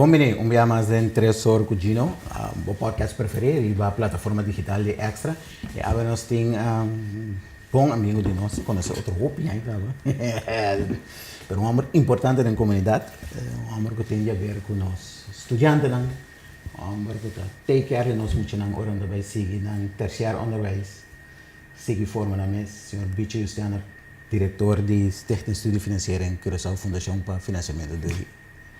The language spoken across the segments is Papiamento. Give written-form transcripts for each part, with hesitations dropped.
Bon bini un bia mas den Tresor ku Gino, bo podcast preferí riba plataforma digital di Extra. I awe nos tin bon amigu di nos, konosé otro hopi aña kaba, pero un hòmber importante den komunidat, un hòmber ku tin di haber ku nos studiantenan, un hòmber ku ta take care di nos muchanan ora nan ta bai sigui nan terciair onderwijs, sigui forma nan mes, señor Bicho Justiana, direktor di Stichting Studiefinanciering Curaçao Fundashon pa Finansiamentu di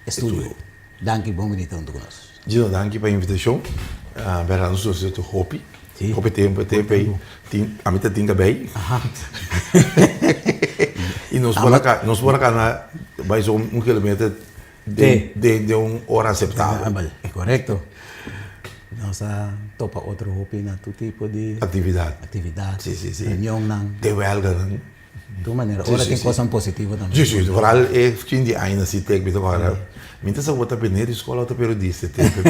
Estudio. Danki, bon binita huntu ku nos. Gino, danki pa e invitashon. Bèrdat nos nos ta hopi, hopi tempu e tempu ei tin, ami ta tin kabei. I nos por a nos por a kana bai so un kilometer den un ora aseptabel. Korekto. Nos a topa otro hopi na tur tipo di Aktividat. Aktividat, reunionnan. Den wèlganan. Tur manera, ora tin kosnan positivo tambe. Si, si, vooral e fin di aña si tek mi ta kòrda. Mi ta sa bo ta bini di skola o ta periodista e tempu.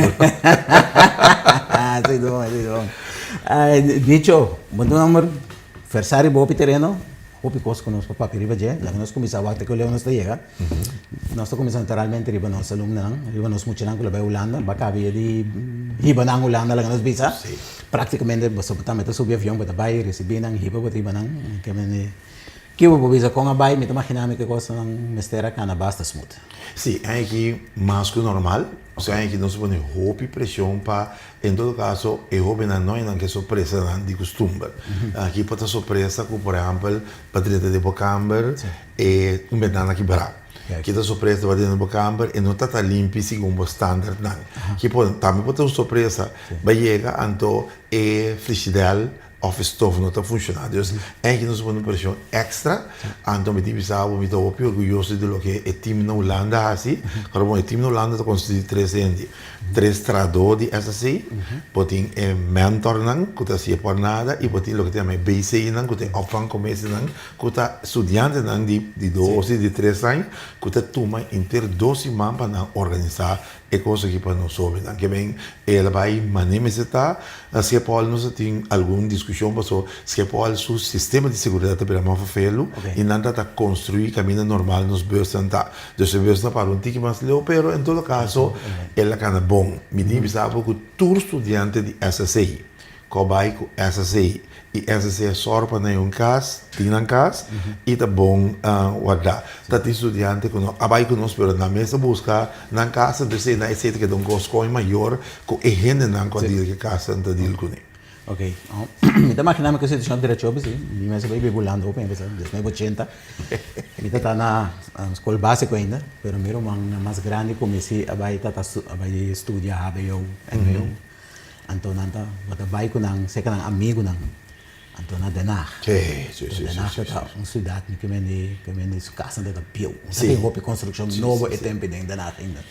Si don, si don. Bicho, bo ta un homber versá riba hopi tereno, hopi kos ku nos por papia riba dje. Laga nos kuminsá wak te ku leu nos ta yega. Nos ta kuminsá naturalmente riba nos alumnonan, riba nos muchanan ku lo bai Hulanda. Bo a kaba ya di hiba nan Hulanda, laga nos bisa. Práktikamente boso tambe ta subi avion, bo ta bai risibí nan, hiba bo ta hiba nan. Ke mende, kico bo bisa kon a bai? Mi ta imaginá mi ku e kosnan mester a kana basta smooth. Sí, aki mas ku normal. Osea aki nos ta pone hopi preshon pa en todo kaso e hóbennan no nan ke sorpresanan di kustumber. Aki por ta sorpresa ku por ehèmpel pa drenta den bo kamber e un bentana kibrá. Ki ta sorpresa pa drenta den bo kamber e no ta ta limpi segun bo standardnan. Ki por tambe por ta un sorpresa ba yega anto e frishidèl òf e stof no ta funshoná. Dus èki nos a pone un preshon èkstra. Anto mi tin bisa bo mi ta hopi orguyoso di loke e tim na Hulanda a hasi. Kòrda bon e tim na Hulanda ta konsistí di tres hende. Tres trahadó di SSC, bo tin e mentornan ku ta hasié por nada i bo tin loke ta yama e BC-nan ku ta e opvangcomissienan ku ta studiantenan di di dos i di tres aña ku ta tuma henter dos siman pa nan organisá e kos aki pa nos hóbennan. Ke men el a bai manera mester ta. Na Schiphol nos a tin algun diskushon paso Schiphol su sistema di seguridat ta bira mas fafelu i nan ta ta konstruí kaminda normal nos busnan ta. Dus e bus ta para un tiki mas leu pero en todo kaso el a kana bon. Mi tin bisa bo ku tur studiante di SSC ku a bai ku SSC i SSC a sòru pa nan un kas, tin nan kas i ta bon wardá. Ta tin studiante ku no a bai ku nos pero nan mes a buska nan kas entonces nan esei ta keda un kos kon mayor ku e hendenan ku a dil ku e kas nan ta dil kuné. Ok, mi ta imaginá mi ku e situashon derecho hopi si, mi mes a bai biba Hulanda hopi a empezá des nuebe ochenta, mi ta ta na skol básiko ainda, pero mi ruman mas grandi ku mi si a bai ta ta a bai studia hbo, mbo, anto nan ta bo ta bai ku nan serka nan amigunan, anto na Den Haag, Den Haag ta ta un siudat mi ke mende ke mende su kasnan ta ta bieu, no ta tin hopi konstrukshon nobo e tempu den Den Haag ainda,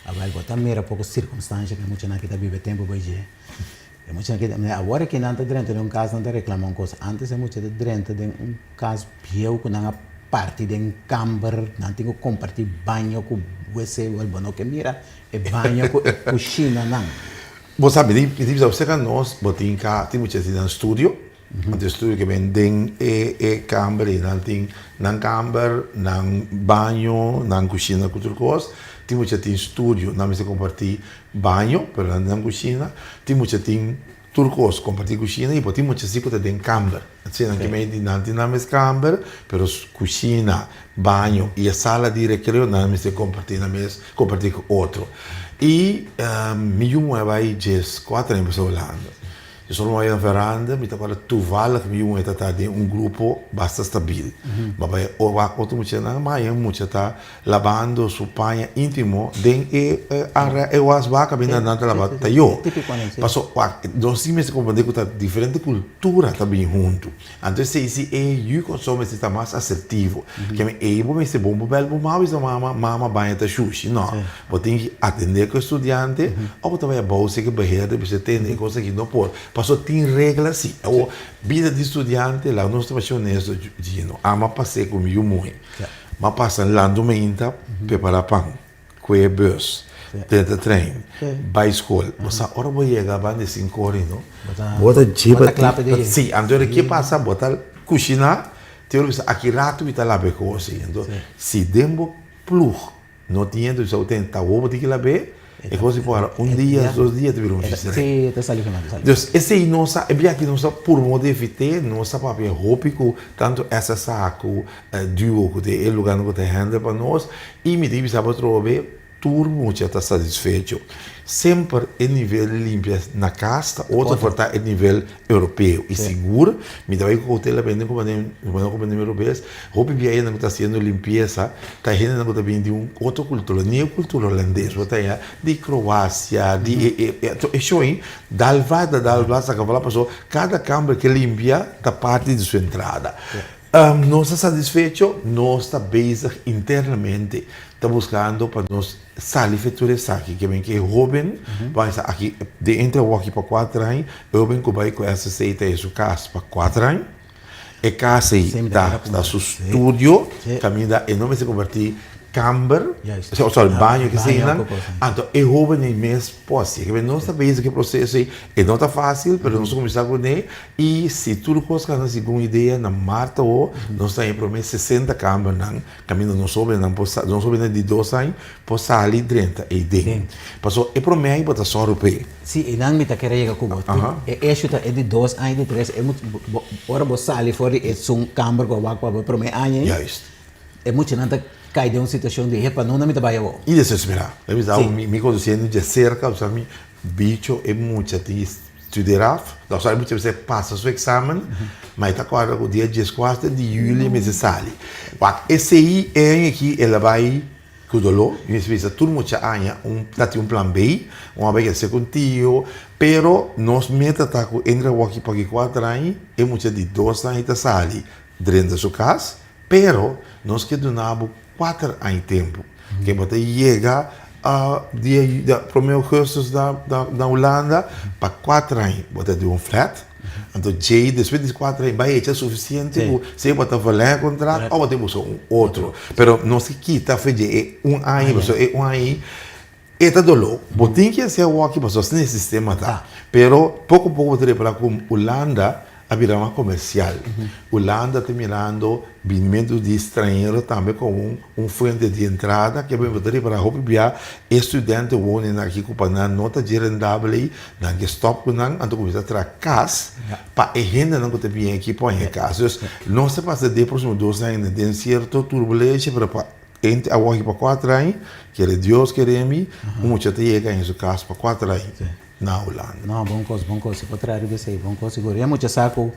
a bai bo ta mira poko sirkunstansha ku e muchanan aki ta biba e tempu bai dje. E muchanan ki ta, awor aki nan ta drenta den un kas nan ta reklama un kos, antes e mucha ta drenta den un kas bieu ku nan a parti den kamber, nan tin ku komparti baño ku wc, wèl bo no ke mira e baño ku e kushinanan. Bo sa, mi tin bisa bo serka nos, bo tin ka, tin mucha tin nan studio, anto e studio ke ben den e e kamber ei nan tin nan kamber, nan baño, nan kushina ku tur kos, tin mucha tin studio, nan mester komparti Baño, pero nan den kushina, tin mucha tin tur kos, kompartí kushina i por tin mucha si ku ta den kamber. Asina nan ke mei di nan tin nan mes kamber, pero kushina, baño i e sala di rekreo nan mester kompartí nan mes, kompartí ku otro. I mi yu muhé bai djes kuater aña pasá Hulanda. Yo solo bai na veranda, mi ta kòrda tuvallig mi yu muhé ta ta den un grupo basta stabil. Ma bai wak otro muchanan, ma haña mucha ta Labando su paña intimo den e area e wasbak kaminda nan ta laba tayó. Paso wak nos tin mester komprendé ku ta diferente kultura ta bin huntu. Anto esei si e yu kòrsou mester ta mas asertivo. Keme ei bo mester bon bo bèl bo mama bisa mama, mama baña ta shushi. No, bo tin ki atendé ku e studiante òf bo ta bai abou seki beheerder bisa tende e kos aki no por. Paso tin regla si. Awor bida di studiante laga nos ta masha honesto Gino, ama pas'é ku mi yu muhé. M'a pasa landu meinta prepara pan, kue bus, drenta trein, bai skol. Bo sa ora bo yega banda di sinku ora no, bo ta djiba ti, si, anto ora ke pasa bo ta kushiná, te ora bo bisa aki ratu mi ta laba e kos ei. Anto si den bo plug no tin hende, bo bisa bo ten ta wowo bo tin ki lab'é. E kos di por un dia, dos dia ta bira un viserei. Sí, ta sali final, ta sali. Dus esei nos a, e bia aki nos a purmó di evit'é, nos a papia hopi ku tantu SSA ku Duo ku ta e lugarnan ku ta handle pa nos i mi ta bisa bo atrobe tur mucha ta satisfecho. Semper e nivel di limpia na kas ta otro for ta e nivel europeo i sigur mi ta bai ku hotel a bende ku manera mi robes hopi bia hendenan ku ta hasiendo limpiesa ta hendenan ku ta bini di un otro kultura ni e kultura holandes bo ta haña di Kroasia di e e show ei dal va ta dal va saka fala paso kada kamber ke limpia ta parti di su entrada nos ta satisfecho nos ta bezig internamente ta buskando pa nos Sali fe tur esaki ke men ke e hoben bai sa aki den entre awor aki pa kuater aña e hoben ku bai ku SSA ta e su kas pa kuater aña e kas ei ta ta su studio kaminda e no mester kompartí kamber sorry baño ke eseinan anto e hoben ei mes por hasi ke nos ta bezig ku e proseso ei e no ta fásil pero nos a kuminsá kuné i si tur kos kana segun idea na mart awor nos ta haña promé 60 kambernan. Kaminda nos hóbennan por sa, nos hóbennan di dos aña por sali drenta eiden. Pasobra e promé aña bo ta sòru p'e. Sí, einan mi ta kere yega ku bo. E eshu ta e di dos aña, di tres, e mucha, bo, ora bo sali for di esun kamber ku a wak pa bo e promé aña ei, Juist. e muchanan ta kai den un situashon di, hepa, nunda mi ta bai awor? I desesperá. Mi bisa bo, mi konosé dje serka, mi sa mi bicho e mucha tin Studeer af, no sabi mucha bes e pasa su examen, ma e ta corda cu dia diescuater di juli e mester sali. Wak, esey e aña aki el a bay cu dolor, mi mester bisa tur mucha aña un ta tin un plan B, un a bay keda cu un tio, pero nos meta ta cu entre awor aki pa aki cuater aña e mucha di dos aña ta sali drenta su cas, Pero nos ke duna bo kuater aña tempu. Ke bo ta yega dia prome augustus na Hulanda pa kuater aña bo ta di un flat. Anto djei despues di kuater aña bai echa sufisiente ku sea bo ta verlenga kontrakt òf bo ta buska un otro. Pero nos ke kita for dje e un aña pasobra e un aña ei e ta doló. Bo tin ke hasi awoki pasobra asina e sistema ta. Pero poko poko bo ta repara ku Hulanda a bira mas komersial. Hulanda ta mirando binimentu di stranhero tambe komo un fuente di entrada ke bo ta ripara hopi bia e studente wonen aki ku pa nan no ta dje rendabel ei, nan ke stòp ku nan anto kuminsá traha kas pa e hendenan ku ta bini aki por haña kas. Dus nos ta pasa den e próksimo dos añanan den sierto turbulensia pero pa ente awor aki pa kuater aña kere Dios kere mi un mucha ta yega haña su kas pa kuater aña. na Hulanda. No, bon kos, bon kos. Si por traha riba esei, bon kos sigur. Ya mucha sa ku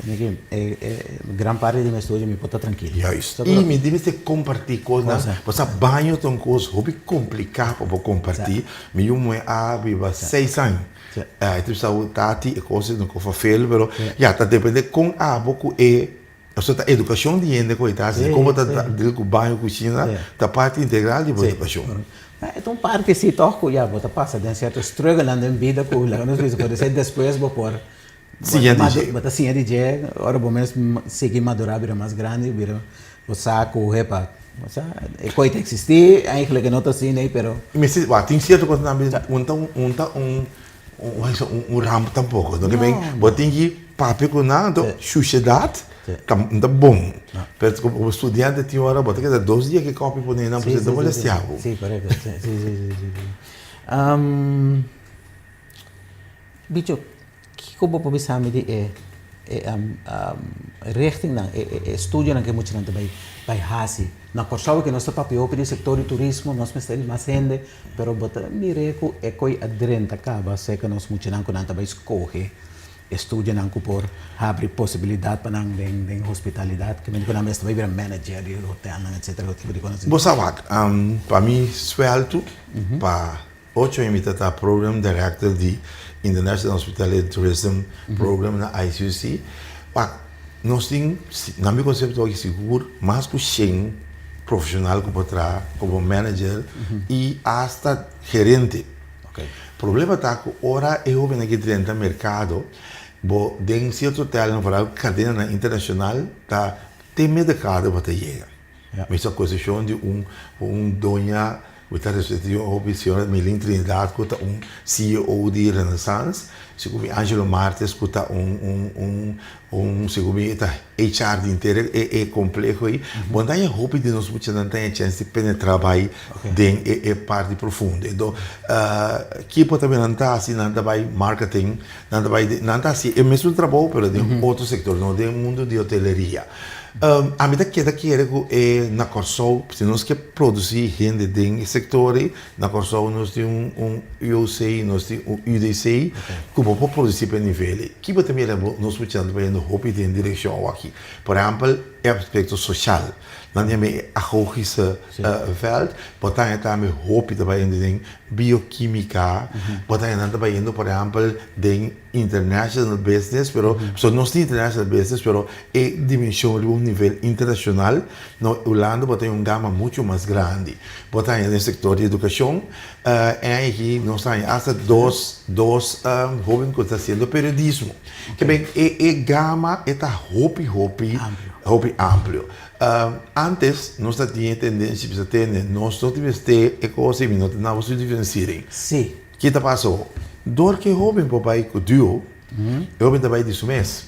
tene ki e gran parti di mi estudio mi por ta trankil. Juist. I mi di mester kompartí kosnan, pasobra baño ta un kos hopi kompliká pa bo kompartí. Mi yu muhé a biba seis aña. E ta bisa bo, Tati, e kos ei no ko fafel, pero ya, ta depende kon abo ku e Pasobra ta edukashon di hende ku e ta hasi, kon bo ta deal ku baño, kushina, ta parti integral di bo edukashon. E ta un parti si tòg ku ya bo ta pasa den sierto strugglenan den bida ku laga nos bisa por esei despues bo por Siña di dje. Bo ta siña di dje ora bo mes sigui madurá bira mas grandi bira bo sa ku hepa e koi ta eksistí eigentlik e no ta asina ei pero. Mester wak tin sierto kosnan un ta un ta un Un ramp tampoco. No ke men, bo tin ki papia ku nan, anto shushedat ta ta bon. Pero komo studiante tin ora bo ta keda dos dia ke kopi pone nan pasobra ta molestia bo. Sí, korekto. Sí, sí, sí, sí, sí. Bicho, kiko bo por bisa mi di e e richtingnan, e estudionan ku e muchanan ta bai bai hasi? Na Kòrsou ke nos ta papia hopi di sektor di turismo, nos mester di mas hende. Pero bo ta mir'é ku e koi a drenta kaba serka nos muchanan ku nan ta bai skohe e studionan ku por habri posibilidat pa nan den den hospitalidat, ke mende ku nan mes ta bai bira manager di hotelnan etsetera tipo di kos asina. Bo sa wak, pa mi sueltu pa ocho aña mi ta ta program director di International Hospitality and Tourism Program na ICUC. Wak, nos tin, na mi konsepto aki sigur mas ku shen profesional ku por traha komo manager i asta gerente. Problema ta ku ora e hobennan ke drenta merkado, bo den sierto hotelnan, foral kadenanan internashonal, ta te middenkader bo ta yega. Mi sa koseshon di un un doña Mi ta respeta un hopi señora Milin Trinidad cu ta un CEO di Renaissance, si cu mi Angelo Martes cu ta un un un Un segun mi e ta HR di inter e e compleho ei. Bo no ta haña hopi di nos muchanan ta haña chens di penetra bai den e e parti profundo. Enton kipo ta nan ta hasi? Nan ta bai marketing, nan ta bai nan ta hasi e mesun trabou pero den otro sector, no den mundo di hoteleria. Ami ta keda kere ku e na Kòrsou si nos ke produsi hende den e sector ei, Na Kòrsou nos tin un un UOC, nos tin un UDC ku bo por produsí pa e nivel ei. Ki bo ta mira bo nos muchanan ta bayendo hopi den direkshon awaki? Por ehèmpel e aspekto soshal. Nan yama e agogische veld. Bo ta haña tambe hopi ta bayendo den biokimika. Bo ta haña nan ta bayendo por ehèmpel den international business pero so nos tin international business pero e dimension riba un nivel internacional na Hulanda bo ta haña un gama mucho mas grandi. Bo ta haña den sector di educacion en aki nos ta haña hasta dos dos hoben cu ta haciendo periodismo. Ke ben e e gama e ta hopi hopi hopi amplio. Antes nos ta tin e tendencia bisa tene nos no tin mester e cos ei mi no ta na bo su diferenciering. Ki ta pasa ho? Dor ku e hóben por bai ku duo, e hóben ta bai di su mes.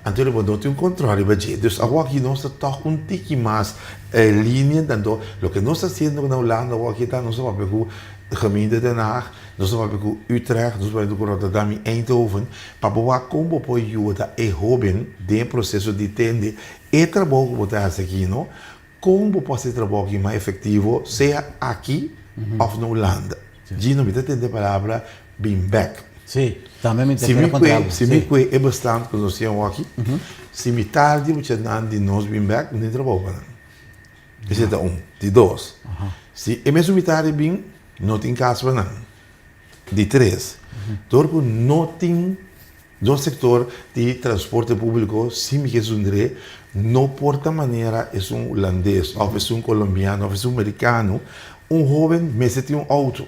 Anto bo no tin un kontrol riba dje. Dus awor aki nos ta tòg un tiki mas lenient. Anto loke nos ta hasiendo na Hulanda awor aki ta nos ta papia ku gemeente Den Haag, nos ta papia ku Utrecht, nos ta papia ku Rotterdam i Eindhoven pa bo wak kon bo por yuda e hóben den e proseso di tende e trabou ku bo ta hasi aki no. Kon bo por hasi e trabou aki mas efektivo sea aki òf na Hulanda? Gino, mi ta tende e palabra bin bek. Sí, tambe mi ta kere kontra bo. Si mi kue e bestand ku nos tin awoki, si mi tardi muchanan di nos bin bek, mi tin trabou pa nan. Esei ta un. Di dos, si e mesun mitardi bin, no tin kas pa nan. Di tres, dor ku no tin Nos sector di transporte publico si mi ke zundré no por ta manera esun hulandes of esun colombiano of esun mericano, un hoben mester tin un auto.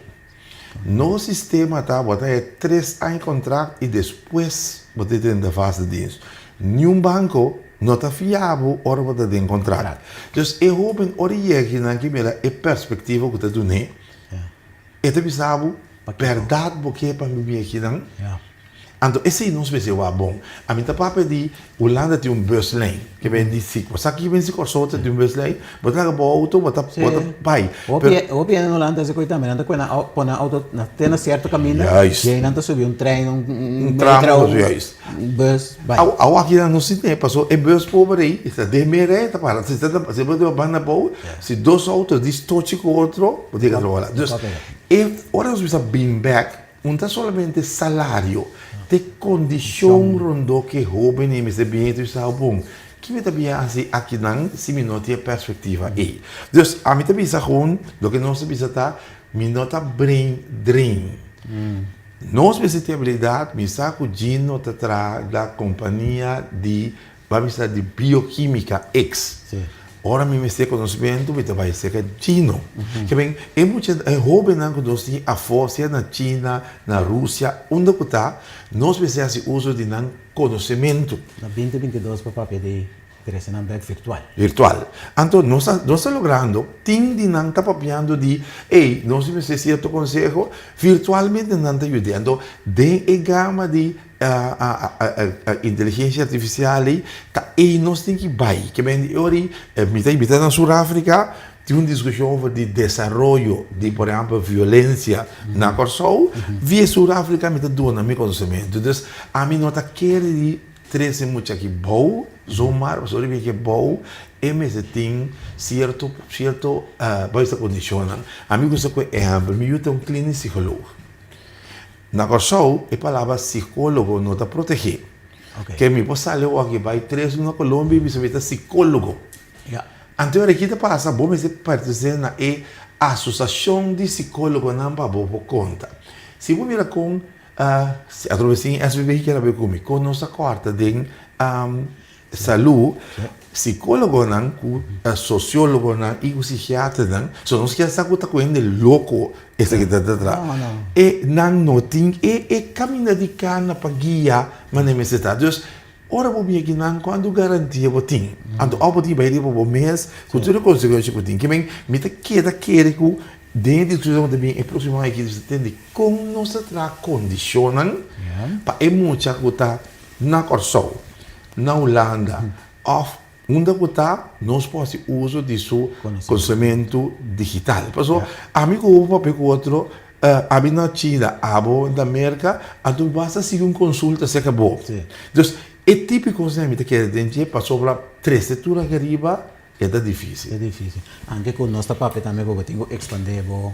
Nos sistema ta bo ta haña tres aña contract y despues bo ta drenta vaste dienst. Niun banco no ta fia bo ora bo ta den contract. Dus e hoben ora e yega kinan ke mira e perspectiva cu ta dun'é, E ta bisa bo, Bèrdat bo ke pa mi bin akinan? Anto esei nos mester wak bon. Ami ta papia di Hulanda tin un buslijn, ke ben di si bo sa ki ben si Kòrsou ta tin un buslijn, bo ta laga bo outo, bo ta bo ta bai. Hopi hopi hende na Hulanda ta hasi koe tambe, nan ta kue nan pone nan outo na te na sierto kaminda, i ei nan ta subi un trein, un metro, un bus, bai. Awo akinan no si tin, pasobra e bus pober ei ta den mera ei ta para, si bo ta banda abou, Si dos auto di stochi cu otro, bo tin ke trabaha. Dus, e ora nos bisa bin bek, un ta solamente salario, t'e condicion rondó ke hoben ei mester bin ei ta bon, ki mi ta bin haci akinan si mi no tin e perspectiva ei? Dus, ami ta bisa gewoon, loke nos ta bisa ta, mi no ta brain drain. Nos mester tin habilidad, mi sa cu Gino ta traha la compania di Ba bisa di bioquímica ex. Ora mi mester conocimiento mi ta bay cerca chino. Ke men e mucha e hobennan cu nos tin afo sea na China, na Rusia, unda cu ta, nos mester haci uso di nan conocimento. Na 2022 pa papia di trece nan bek virtual. Virtual. Anto nos ta nos ta logrando, tin di nan ta papiando di ey nos mester cierto conseho, virtualmente nan ta yuda. Anto den e gama di Inteligencia artificial ei ta ei nos tin ki bai. Ke men di ora ei mi ta invita na Sur Africa tin un discusion over di desaroyo di por ehempel violencia na Kòrsou via Sur Africa mi ta duna mi konosementu. Dus ami no ta kere di trese mucha aki bou zomaar pasobra riba ke bou e mester tin cierto cierto bai bisa kondishonnan. Ami gusta ku ehempel mi yu ta un klinisch psicoloog. Na Kòrsou e palabra sikólogo no ta protegé. Ke mi por sali awor bai tres luna Colombia i bisa mi ta sikólogo. Anto ora ki ta pasa bo mester pertenesé na e asosiashon di sikólogonan pa bo por konta. Si bo mira kon atrobe sin SVB kier a bai ku mi, kon nos a kòrta den Salú, psicólogonan cu sociólogonan y cu psiquiaternan, so nos kier sa cu ta cu hende loco esaki ta trata. E nan no tin e e caminda di cana pa guia manera mester ta. Dus, ora bo bin aki nan cuantu garantia bo tin? Anto of bo tin bay riba bo mes cu tur e consecuencia cu tin. Ke men mi ta keda kere cu den e discusion cu ta bin e proximo aña aki nos ta tende con nos ta traha condicionnan pa e mucha cu ta Na Kòrsou. na Hulanda òf unda ku ta, nos por hasi uso di su konosementu digital. Pasobra ami ku bo papia ku otro, ami na China, abo na Merka, anto basta sigui un konsulta serka bo. Dus e tipo di kosnan mi ta kere den dje pasobra trese tur aki ariba e ta difísil. Ta difísil. Anke ku nos ta papia tambe ku bo tin ku ekspandé bo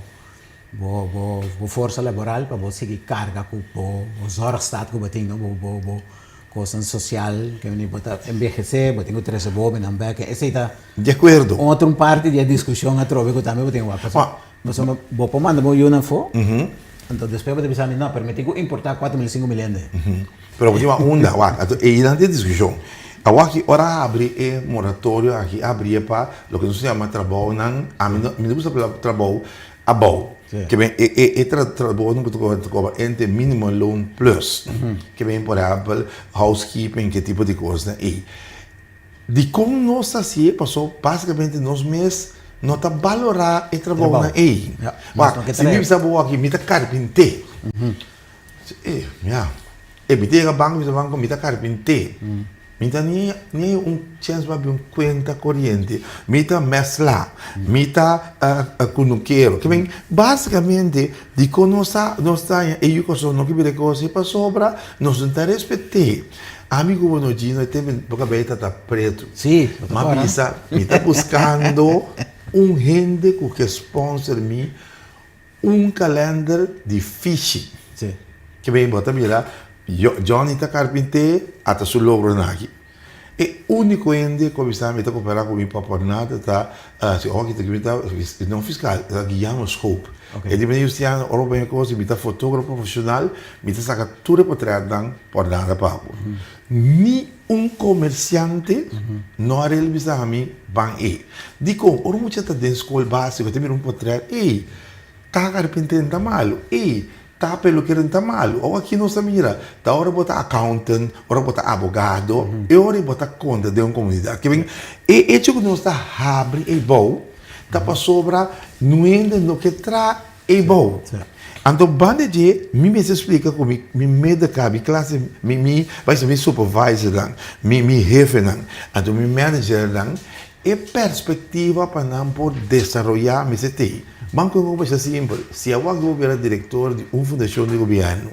bo bo bo forsa laboral pa bo sigui karga ku bo bo zorgstaat ku bo tin no bo bo bo kosnan sosial ke bo ta enbehesé bo tin ku trese bo hobennan bèk esei ta Di akuerdo. otro un parti di e diskushon atrobe ku tambe bo tin ku wak pasobra pasobra bo por manda bo yunan afó anto despues bo ta bisa mi no pero mi tin ku importá 4000 5000 hende. Pero bo tin wak unda wak anto einan tin diskushon awor aki ora a habri e moratorio aki a habri e pa loke nos ta yama trabounan ami no mi no gusta palabra trabou abou ke ben e e e trabounan ku ta koba entre minimum loon plus ke ben por ehèmpel housekeeping ke tipo di kosnan ei dikon nos ta hasié paso basikamente nos mes no ta balorá e trabounan ei wak si mi bisa bo aki mi ta karpinté e ya e mi ta yega banko mi bisa banko mi ta karpinté Mi ta ni ni un chens pa abri un kuenta koriente. Mi ta mèslá, mi ta kunukero. Ke men, basikamente, dikon nos ta nos ta haña e yu kòrsou no ke bira e kos ei? Pasobra nos no ta respet'é. Ami ku bo no Gino e tempu bo kabei ta ta pretu. Sí, bo ta M'a bisa, mi ta buskando un hende ku ke sponsor mi Un kalender di fishi. Sí. Ke ben bo ta mira, Johnny ta karpinté, ata su logronan aki. E úniko hende ku a bisa mi ta koperá ku mi pa por nada ta, si ora ki ta mi ta, no fiskal, ta Guillermo Schoop. E di mi, Justiano, ora bo bini kos, mi ta fotógrafo profeshonal, mi ta saka tur e potrètnan por nada pa bo. Ni un komersiante no a rel bisa mi ban ei. Dikon? Ora un mucha ta den skol básiko ta mira un potrèt, ey, ta karpinté ta malu, ey, ta pelukero ta malu. Awor aki nos ta mira, ta ora bo ta accountant, ora bo ta abogado, e ora bo ta konta den un komunidat. Ke ben, e echo ku nos ta habri ei bou ta pasobra nuende no ke traha Ei bou. Anto banda dje mi mester splika ku mi mi medeka, mi klase, mi mi bai sa mi supervisornan, mi mi hefenan, anto mi managernan e perspektiva pa nan por desaroyá mester tei. Ban ku e kos simpel, si awor bo bira direktor di un fundashon di gobièrnu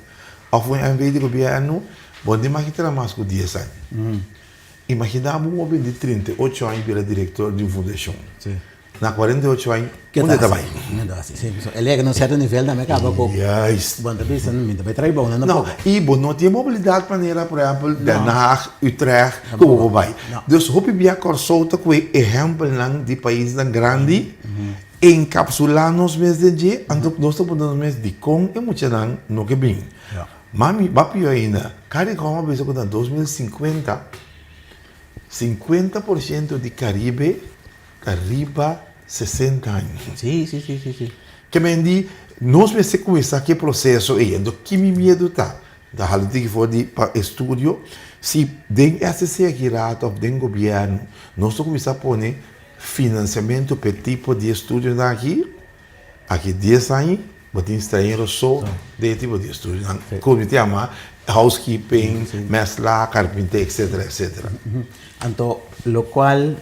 òf un NV di gobièrnu, bo no tin mas ki traha mas ku dies aña. Imaginá bo un hoben di 38 aña bira direktor di un fundashon. Na 48 aña, unda e ta bai? El yega na un sierto nivel tambe kaba ku Juist. Bo ta bisa, mi ta bai traha bou nan No, tampoco. i bo no tin e mobilidat manera, por ehèmpel, Den Haag, Utrecht, ku bo por bai. Dus hopi bia Kòrsou ta ku e ehèmpelnan di paisnan grandi, enkapsulá nos mes den dje, anto nos ta puntra nos mes dikon e muchanan no ke bin. Mami, ba pió ainda, Caricom a bisa ku na 2050, 50% di Karibe Ta riba 60 aña. Sí, sí, sí, sí, sí. Ke men di, nos mester kuminsá ku e proseso ei. Anto ki mi miedu ta? Ta hala tiki for di pa estudio, si den STC aki rato òf den gobièrnu nos ta kuminsá pone finansiamentu pa e tipo di estudionan aki, Aki dies aña bo tin strañero so den e tipo di estudionan ku mi ta yama housekeeping, mèsla, karpinté etcetera etcetera. Anto lokual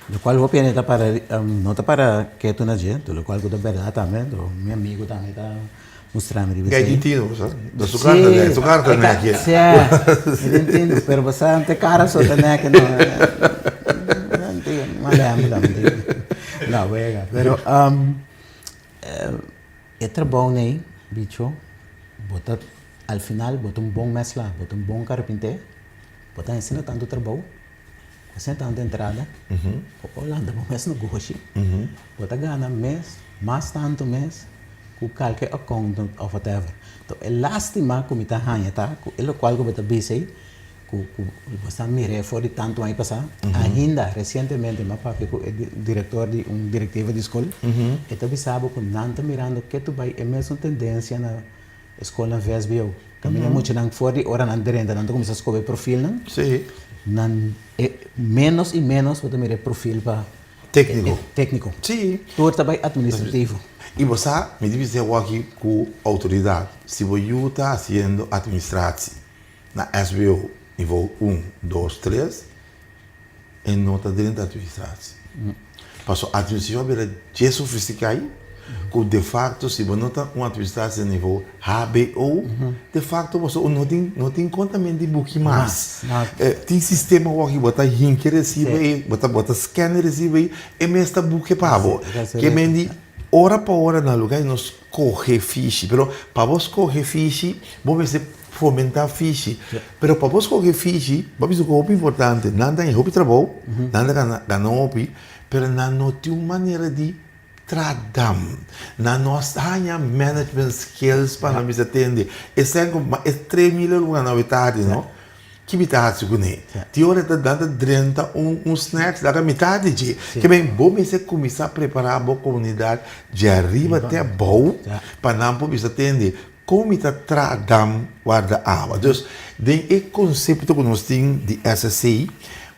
lokual hopi hende ta para no ta para ketu na dje, anto lokual ku ta bèrdat tambe, anto mi amigu tambe ta mustra mi riba esei. Kei tin tino bo sa? Da su karta nèk, su karta nèk ye. Si, mi tin tino, pero bo sa te kara so ta nèk no. No, wega, pero e trabou nei, bicho, bo ta al final bo ta un bon mèsla, bo ta un bon karpinté, bo ta hasi tantu trabou, asina tantu entrada, bo por lanta bo mes negoshi, bo ta gana mes, mas tantu mes ku kalke accountant of whatever. Enton e lastima ku mi ta haña ta ku e lokual ku bo ta bisa ei, ku ku bo sa mir'é for di tantu aña pasá, ainda resientemente mi a papia ku e direktor di un direktiva di skol, e ta bisa bo ku nan ta mirando ke tu bai e mesun tendensia na E skolnan vsbo, kaminda muchanan for di ora nan drenta nan ta kuminsá skobe profilnan. Sí. Nan e ménos i ménos bo ta mira e profil pa Tékniko. Tékniko. Sí. Tur ta bai atministrativo. I bo sa, mi di bis'é awor aki ku outoridat, si bo yu ta hasiendo atministratie na SBO. Nivo un, dos, tres, e no ta drenta administratie. Paso administracion a bira dje sofisticá ei, ku de facto si bo no ta un administratie na nivo hbo, de facto boso no tin no tin kontamento di buki mas. Tin sistema awor ki bo ta hinka e resibo ei, bo ta bo ta scan e resibo ei, e mes ta buki pa bo. Ke men di ora pa ora na lugar di nos skohe fishi, pero pa bo skohe fishi bo mester fomentá fishi. Pero pa bo skohe fishi, bo a bisa ku hopi importante, nan ta haña hopi trabou, nan ta gana gana hopi, pero nan no tin un manera di traha dam. Nan no a haña management skills pa nan bisa tende. Esei ku e 3000 euro ku bo gana awe tardi no, ki mi ta hasi kuné? Tin ora nan ta drenta un snacks laga mitad di dje. Ke men bo mester kuminsá prepará bo komunidat djariba te abou pa nan por bisa tende. Kon mi ta traha dam warda awa? Dus, den e konsepto ku nos tin di SSC,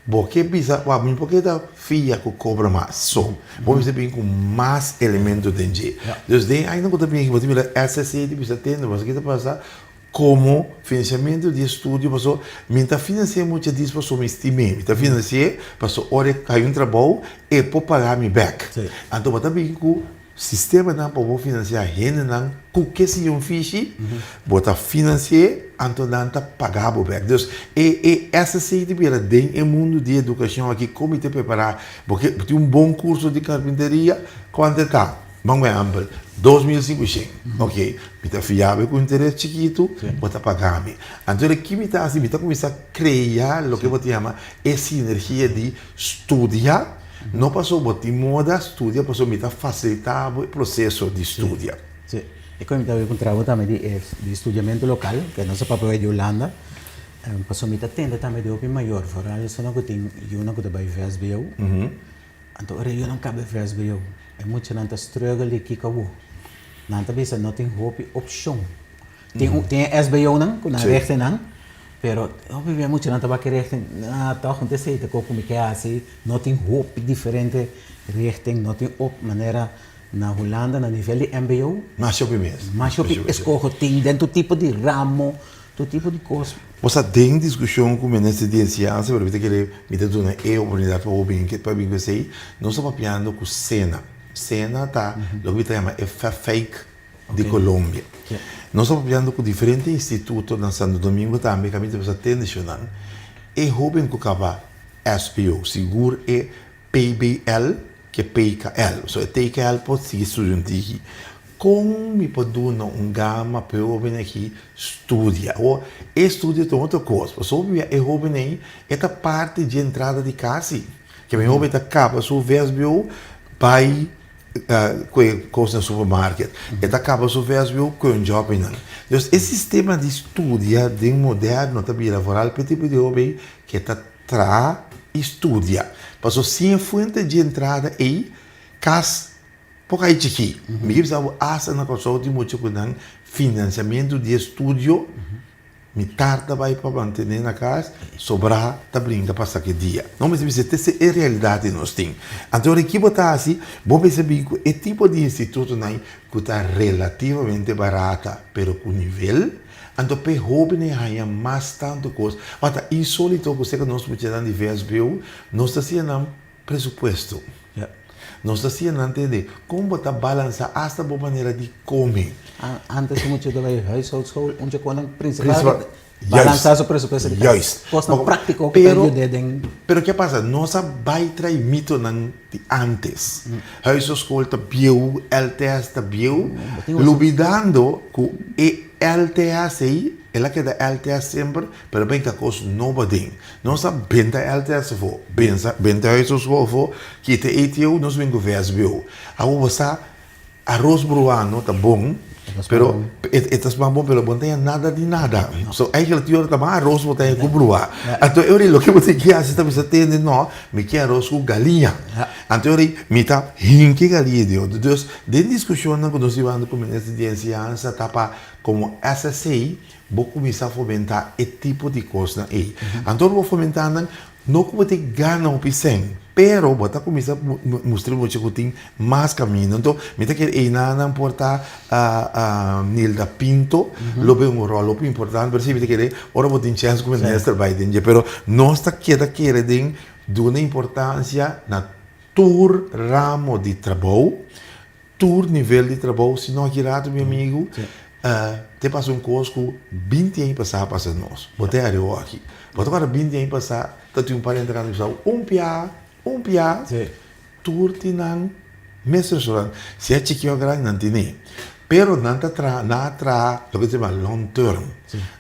bo ke bisa, wak, mi por keda fia ku kobra mas. So, bo mester bin ku mas elemento den dje. Dus, den e añanan ku ta bini aki, bo ta mira SSC ta bisa tende, bo sa ki ta pasa? Komo finansiamentu di e studio, paso mi ta finansi'é mucha dis paso mi stim'é. Mi ta finansi'é paso ora e kai un trabou, e por paga mi bèk. Anto bo ta bin ku Sistemanan pa bo finansiá hendenan ku ke siña un fishi, bo ta finansi'é, anto nan ta paga bo bèk. Dus e e SSC ta bira den e mundu di edukashon aki kon mi ta prepará bo ke bo tin un bon kurso di karpinteria, kuantu e ta? Ban un ehèmpel, 2500. Oke, mi ta fia bo ku interes chikitu, bo ta paga mi. Anto di ki mi ta hasi? Mi ta kuminsá krea loke bo ta yama e sinergia di studia. No paso bo tin moda studia paso mi ta facilita bo e proceso di studia. Si, e con mi ta puntra bo tambe di e di studiamento local, ke nos a papia di Hulanda, paso mi ta tende tambe di hopi mayor, vooral esnan ku tin yunan ku ta bai vsbo, anto ora e yunan kaba e vsbo, e muchanan ta struggle di kiko awo, nan ta bisa no tin hopi opcion. Tin un tin e SBOnan ku nan richtingnan, pero hopi bia muchanan ta wak e richting, ah tòg no ta esei ta kos ku mi ke hasi, no tin hopi diferente richting, no tin op manera na Hulanda na nivel di mbo. Masha hopi mes. Masha hopi eskoho tin den tur tipo di ramo, tur tipo di kos. Bo sa den diskushon ku minister di enseñansa, pero mi ta kere mi ta duna e oportunidat pa bo bin pa bin ku esei, nos ta papiando ku Sena. Sena ta loke mi ta yama e fafeik di Colombia. Nos ta papiando ku diferente instituto na Santo Domingo tambe kaminda ta bisa tende nan. E hoben ku kaba SBO, sigur e PBL ke PKL. So e TKL por sigui studia un tiki. Kon mi por duna un gama pa e hoben aki studia? Awor, e studio ta un otro kos. Pasobra e hoben ei e ta parti dje entrada di kasi. Ke mi hoben ta kaba su vsbo bai ku e kos na supermarket. E ta kaba su vsbo ku un job einan. Dus e sistema di studia den moderno ta bira vooral pa e tipo di hoben ke ta traha i studia. Pasobra sin e fuente di entrada ei, kas por kai chikí. Mi ke bisa bo asta na Kòrsou tin mucha ku nan finansiamentu di e studio Mitar ta bai pa mantené na kas, sobrá ta bringa pa saka e dia. No mester bisa te si e realidat di nos tin. Anto ora ki bo ta hasi, bo mester bin ku e tipo di institutonan ku ta relativamente barata pero ku nivel, anto p'e hóbennan haña mas tantu kos. Wak ta insólito ku seka nos muchanan di vsbo, nos ta siña nan Presupuesto. Nos ta siña nan tende kon bo ta balansa asta bo manera di kome. Antes mucha ta bai huishoudschool, un dje konan principal balansa su presupuesto di kas. Kosnan praktiko ku ta yud'é den. Pero ke pasa? Nos a bai trae mitonan di antes. Huishoudschool ta bieu, LTS ta bieu, lubidando ku e LTS ei, el a keda LTS semper, pero benka kos nobo aden. Nos a benta LTS afó, bensa, benta huishoudschool afó, kita ATO, nos bin ku VSBO. Awor bo sa, aros bruano ta bon, pero e e ta sma bon, pero bo no ta haña nada di nada. So eigenlijk tin ora ta mas aros bo ta haña ku bruá. Anto e ora ei loke bo tin ke hasi ta bisa tende, no, mi ke aros ku galiña. Anto e ora ei mi ta hinka e galiña den otro. Dus den diskushonnan ku nos hibando ku minister di enseñansa ta pa komo SSC. Bo kuminsá fomentá e tipo di kosnan ei. Anto ora bo fomentá nan, no ku bo tin gana hopi sèn, pero bo ta kuminsá mustra mucha ku tin mas kaminda. Anto mi ta kere einanan por ta Nilda Pinto lo bay un ròl hopi importante, pero si mi ta kere ora bo tin chèns ku minister bai den dje. Pero nos ta keda kere den duna importansia na tur ramo di trabou. Tur nivel di trabou, si no aki rato mi amigu, te pasa un kos ku binti aña pasá a pasa nos. Bo ta heri aki. Bo ta kòrda binti aña pasá ta tin un parente kanta bisa un pia, un pia. Tur tin nan mes restaurant. Sea chiki òf grandi nan tene. Pero nan ta traha, nan a traha loke ta yama long term.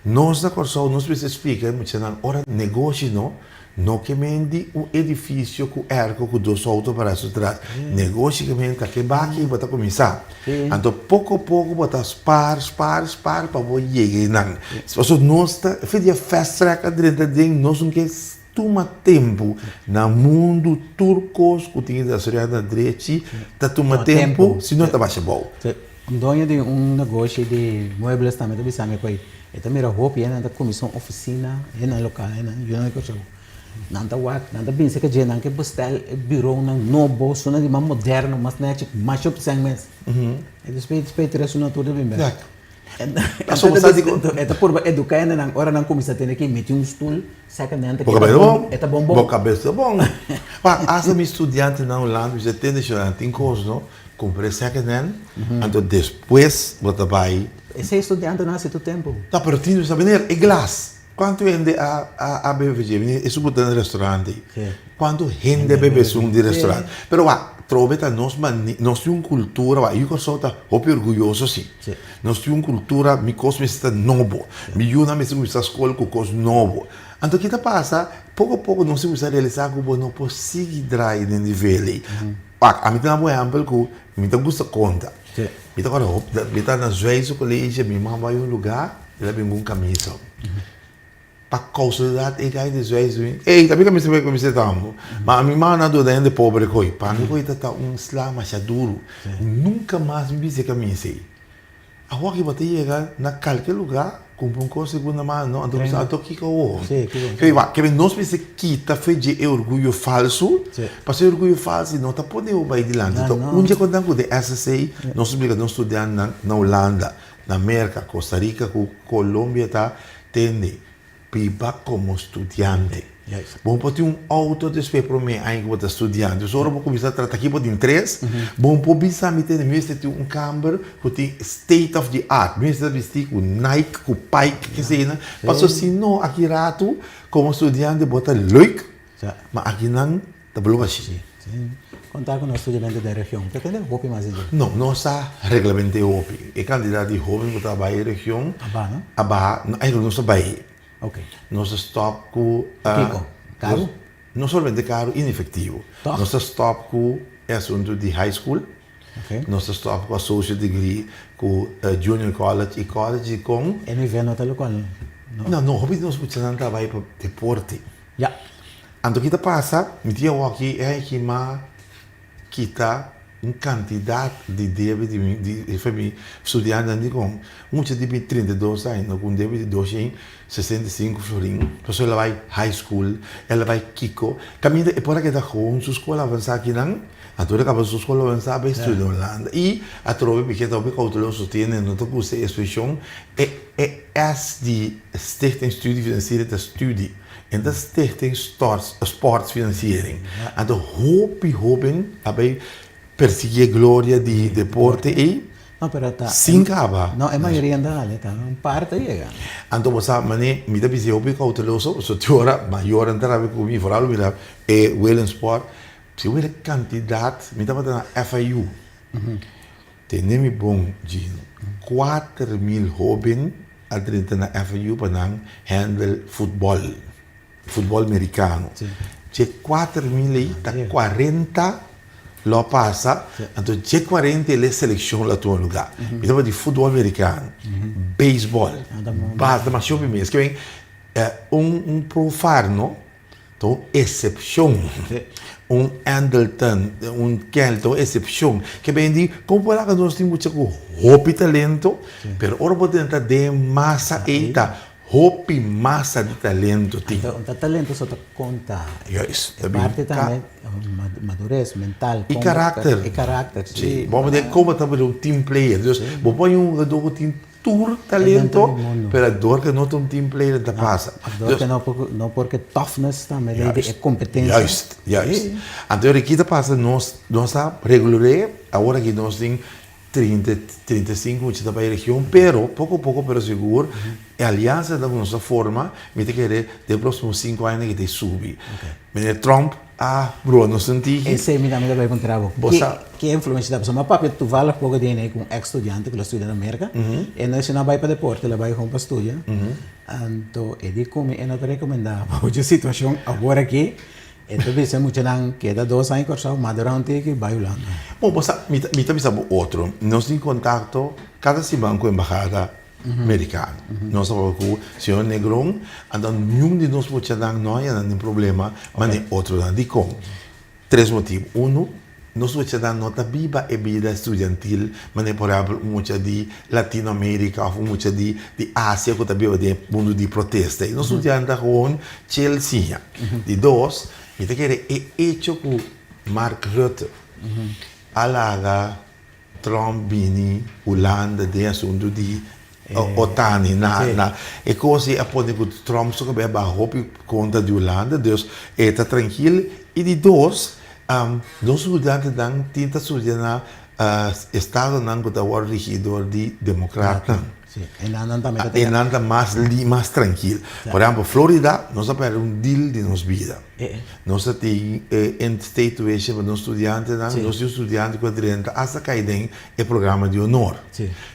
Nos na Kòrsou nos mester splika e muchanan ora negoshi no. No ke men di un edifisio ku erko ku dos outo pará su tras. Negoshi ke men ta ke baki bo ta kuminsá. Anto poko poko bo ta spar, spar, spar pa bo yega einan. Pasobra nos ta fe di e fast track a drenta den nos no ke tuma tempu. Na mundu tur kos ku tin desaroyá na drechi ta tuma tempu si no ta basha abou. Un doño di un negoshi di muebles tambe ta bisa mi ku ei. E ta mira hopi hende nan ta kuminsá un ofisina, hendenan lokal, hendenan yunan di Kòrsou. Nan ta wak, nan ta binse ke dje nan ke bestel e bureaunan nobo, esnan di mas moderno, mas nèchi, mas hopi sèn mes. E despues despues e tres luna tur ta bin bèk. E ta purba eduká hendenan ora nan kuminsá tene ke meti un stul second hand Bo kabes ta bon. E ta bon bon. Bo kabes ta bon. Wak, asta mi studiantenan Hulanda mi bisa tende shon nan tin kos no. Cumpra e second hand, anto despues bo ta bay. Esey studiantenan haci tur tempo. No, pero tin sa meneer, e glas, cuanto hende a a bebe dje? Meneer, esun cu ta na restaurant ey. Cuanto hende a bebe esun di restaurant? Pero wak, trobe ta nos mane, nos tin un cultura, wak, yu Kòrsou ta hopi orguyoso si. Nos tin un cultura, mi cos mester ta nobo, mi yunan mester cuminsa scol cu cos nobo. Anto ki ta pasa? Poco poco nos tin cuminsa realisa cu bo no por sigui draai den nivel ey. Wak, ami ta na bo ehèmpel ku mi ta gusta konta. Mi ta kòrda hopi, mi ta na Zwijse College, mi mama bai un lugá, el a bin ku un kamisa. Pa kousalidat e gai di Zwijs bin, ey, ta mi kamisa mi kamisa tambo. Ma mi mama na duna hende pobre koi. Pa mi koi ta ta un sla masha duru. Nunka mas mi bisti e kamisa ei. Awor ki bo ta yega na kalke lugá, kumpra un kos segunda mano, anto bo sa anto kiko awor? Kiko wak, kebe nos mester kita fe dje e orguyo falsu, pasobra e orguyo falsu no ta pone bo bai dilanti. Anto un dje kontan ku den SSA nos obliga nos studiantenan na Hulanda, na Merka, Costa Rica ku Colombia ta tende. Biba komo studiante. Bo por tin un outo despues promé aña ku bo ta studiante. So ora bo kuminsá trata aki bo tin tres, bo por bisa mi tende mi mester tin un kamber ku tin state of the art. Mi mester ta bisti ku Nike, ku Pike, eseinan. Pasobra si no aki ratu komo studiante bo ta leuk, ma akinan Ta blo bashi. Kon ta ku nos studiamento den region? Ta tende hopi mas di dje? No, nos a reglament'é hopi. E kantidat di hoben ku ta bai e region A baha, no? A baha. No, eigenlijk nos a bai. Ok. Nos a stòp ku. Kiko? Karu? No solamente karu, inefektivo. Tòg? Nos a stòp ku e asuntu di high school. Ok. Nos a stòp ku associate degree, ku junior college i college dikon. E nivel no ta lokual no. No, no, hopi di nos muchanan ta bai pa deporte. Ya. Anto ki ta pasa, mi tin awoki e haña kima kita un kantidat di debe di mi di e mi studiantenan di kon mucha di mi 32 aña no ku un debe di 265 florin pasobra el a bai high school el a bai kiko kaminda e por a keda gewoon su skol avansá akinan anto el a kaba su skol avansá bai studia Hulanda i atrobe mi keda hopi kouteloso tene no ta gusta e ekspreshon e e S di Stichting Studiefinanciering ta studie. En ta Stichting Sportfinanciering. Anto hopi hoben a bay persigui e gloria di deporte ey No, pero ta. Sin caba. No, e mayoria no ta hali, ta un par ta yega. Anto bo sa mane mi ta bisa hopi cauteloso, pasobra tin ora mayornan ta rabia cu mi, foral mira e Williamsport, si bo mira e cantidad, mi tabata na FIU, tene mi bon Gino, 4000 hoben A drenta na FIU pa nan handle futbòl, futbòl merikano. Dje 4000 ei ta 40 lo a pasa, anto dje 40 el e selekshon lo a tuma lugá. Mi ta papia di futbòl merikano, beisbòl, bas, ta masha hopi mes. Ke men un, un profar no. Ta un eksepshon. Un Andleton, un Kelly, ta un eksepshon. Ke ben di, kon por laga nos tin mucha ku hopi talento, pero ora bo drenta den masa ei ta hopi masa di talento tin. Anto ta talento so ta konta. Juist. E parti tambe madures mental. I karakter. I karakter, si. Bo a mira kon bo ta bira un team player. Dus bo por un hugadó ku tin Tur talento, pero dor ke no ta un team player ta pasa. Dor ke no porque toughness tambe den e competencia. Juist, juist. Anto ora ki ta pasa nos nos a regular'é, awor aki nos tin trinta, 35 mucha ta bai region, pero poko poko pero sigur e aliansanan ku nos a forma mi ta kere den proximo sinku aña nan ki ta subi. Meneer Trump a brua nos un tiki. Esei mi tambe ta bai puntra bo. Bo sa. Ki influencia ta pasobra mi a papia toevallig poko di hende ku un ex studiante ku lo studia na Merka. E no esei no a bai pa deporte, el a bai gewoon pa studia. Anto e di ku mi e no ta rekomendá pa ocho situashon awor aki. E ta bisa e muchanan keda dos aña Kòrsou, madurá un tiki, bai Hulanda. Bon, bo sa, mi ta mi ta bisa bo otro. Nos tin kontakto kada siman ku embahada Merikano. Nos a papia ku señor Negron, anto niun di nos muchanan no a yanda nin problema manera otronan. Dikon? Tres motibu. Unu, nos muchanan no ta biba e bida estudiantil manera por ehèmpel un mucha di Latinoamerika òf un mucha di di Asia ku ta biba den e mundu di protesta. I nos studiantenan ta gewoon chill siña. Di dos, mi ta kere e echo ku Mark Rutte a laga Trump bini Hulanda den asuntu di Otani na na e kos ei a pone ku Trump su kabes a baha hopi kontra di Hulanda dus e ta trankil i di dos nos studiantenan tin ta studia na estadonan ku ta wòrdu rigi dor di demokratnan. Sí, e nan tambe ta E nan ta mas li, mas trankil. Por ehempel, Florida, nos a pèrdè un deal di nos bida. Nos a tin e in-state tuition pa nos studiantenan, nos tin un studiante ku a drenta asta kai den e programa di honor.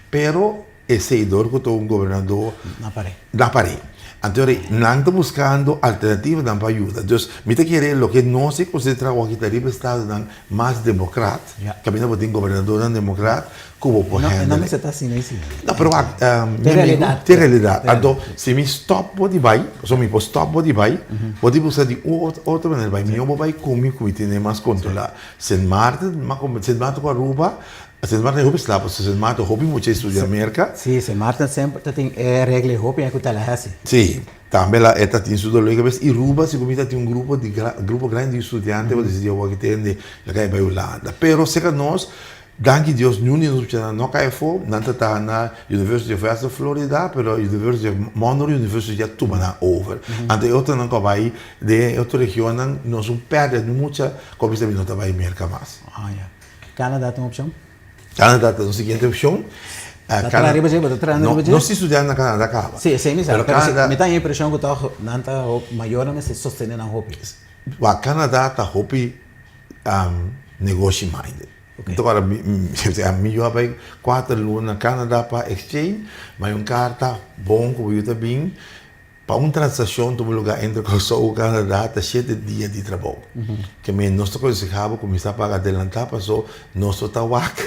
Pero esei dor ku ta un gobernador Na par'é. Na par'é. Anto ora nan ta buskando alternativanan pa yuda. Dus mi ta kere loke nos a konsentrá awor aki ta riba estadonan mas demokrat, kaminda bo tin gobernadornan demokrat, Ku bo por handle. No mester ta asina esi. No, pero wak, mi amigu, te realidat. Anto, si mi stop bo di bai, pasobra mi por stop bo di bai, bo tin busca di un otro manera bai. Mihó bo bai ku mi, ku mi tene mas kontrolá. Sint Maarten, Sint Maarten ku Aruba, Sint Maarten e hopi sla, pasobra Sint Maarten hopi mucha e studia Merka. Sí, Sint Maarten semper ta tin e regla e hopi ku Tallahassee. Sí, tambe la e ta tin su dolor di kabes. I Aruba, segun mi ta tin un grupo di grupo grandi di studiante ku a disidí awor ki tende laga e bai Hulanda. Pero serka nos, Danki Dios niun di nos muchanan no kai afó, nan ta ta na University of Western Florida, pero University of Monroe University a tuma nan over. Anto e otronan ku a bai den e otro regionnan nos un pèrdè di mucha ku a bisa mi no ta bai Merka mas. Ah ya. Canada ta un opshon? Canada ta nos siguiente opshon. Ta traha riba dje? Bo ta trahando riba dje? Nos tin studiante na Canada kaba. Si, esei mi sa. Pero Canada. Mi ta haña impreshon ku tòg nan ta mayornan mester sostené nan hopi. Wak, Canada ta hopi negoshi minded. Ok. Anto ora mi mi yu a bai kuater luna na Canada pa exchange, ma un karta bon ku bo yu ta bin pa un transakshon tuma luga entre Kòrsou ku Canada ta shete dia di trabou. Ke men nos ta konsehá bo kuminsá paga adelantá paso nos no ta wak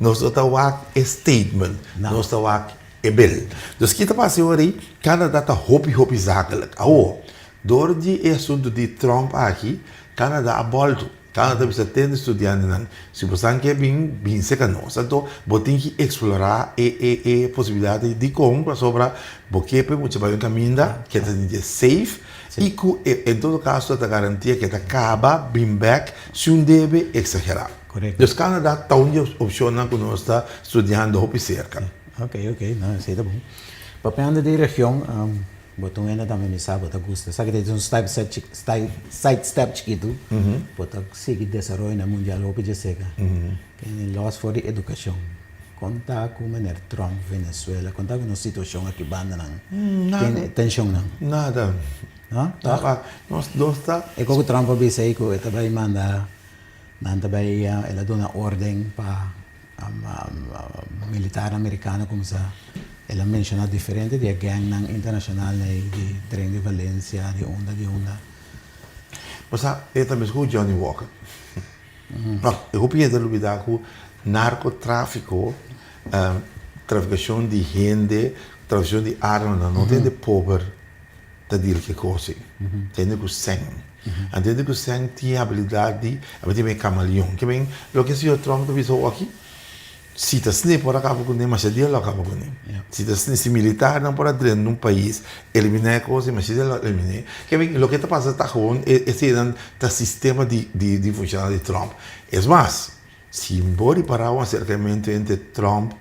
nos no ta wak e statement, nos ta wak e bill. Dus ki ta pasa e ora ei? Canada ta hopi hopi zakelijk. Awor, dor di e asuntu di Trump aki, Canada a bòltu. Canada ta bisa tende studiantenan, si bo san ke bin, bin serka nos. Anto bo tin ki eksplorá e e e posibilidat ei. Dikon? Pasobra bo ke pa e mucha bai un kaminda ke ta sintié safe i ku e en todo kaso ta garantia ke ta kaba bin bèk si un debe eksagerá. Dus Canada ta un di e opshonnan ku nos ta studiando hopi serka. Ok, ok, no, esei ta bon. Papiando di region, Bo ta un hende tambe mi sa bo ta gusta. Esaki ta un side step chikitu. Bo ta sigui desaroyo na mundial hopi dje seka. Kende los for di edukashon. Kon ta ku meneer Trump, Venezuela? Kon ta ku nos situashon aki bandanan? Tin tenshonnan? Nada. No? Tòg? Nos ta. E kos ku Trump a bisa ei ku e ta bai manda nan ta bai el a duna orden pa Militarnan merikano kuminsá, el a menshoná diferente di e gangnan internashonal ei, di Tren di Valencia, di unda, di unda. Bo sa, e ta mes ku Johnny Walker. No, e hopi hende ta lubidá ku narkotráfiko, trafikashon di hende, trafikashon di armanan no ta hende pober. ta deal ku e kos ei. Ta hende ku sèn. Anto hende ku sèn tin e abilidat di, a tin e kamaleon. Ke men, loke señor Trump ta bisa awor aki, si ta sne por a kaba kuné, masha dia lo a kaba kuné. Si ta sne, si militarnan por a drenta un pais, eliminá e kos ei, masha dia lo a eliminé. Ke men, loke ta pasa ta gewoon eseinan ta sistema di di funshoná di Trump. Es mas, si bo ripará un aserkamentu entre Trump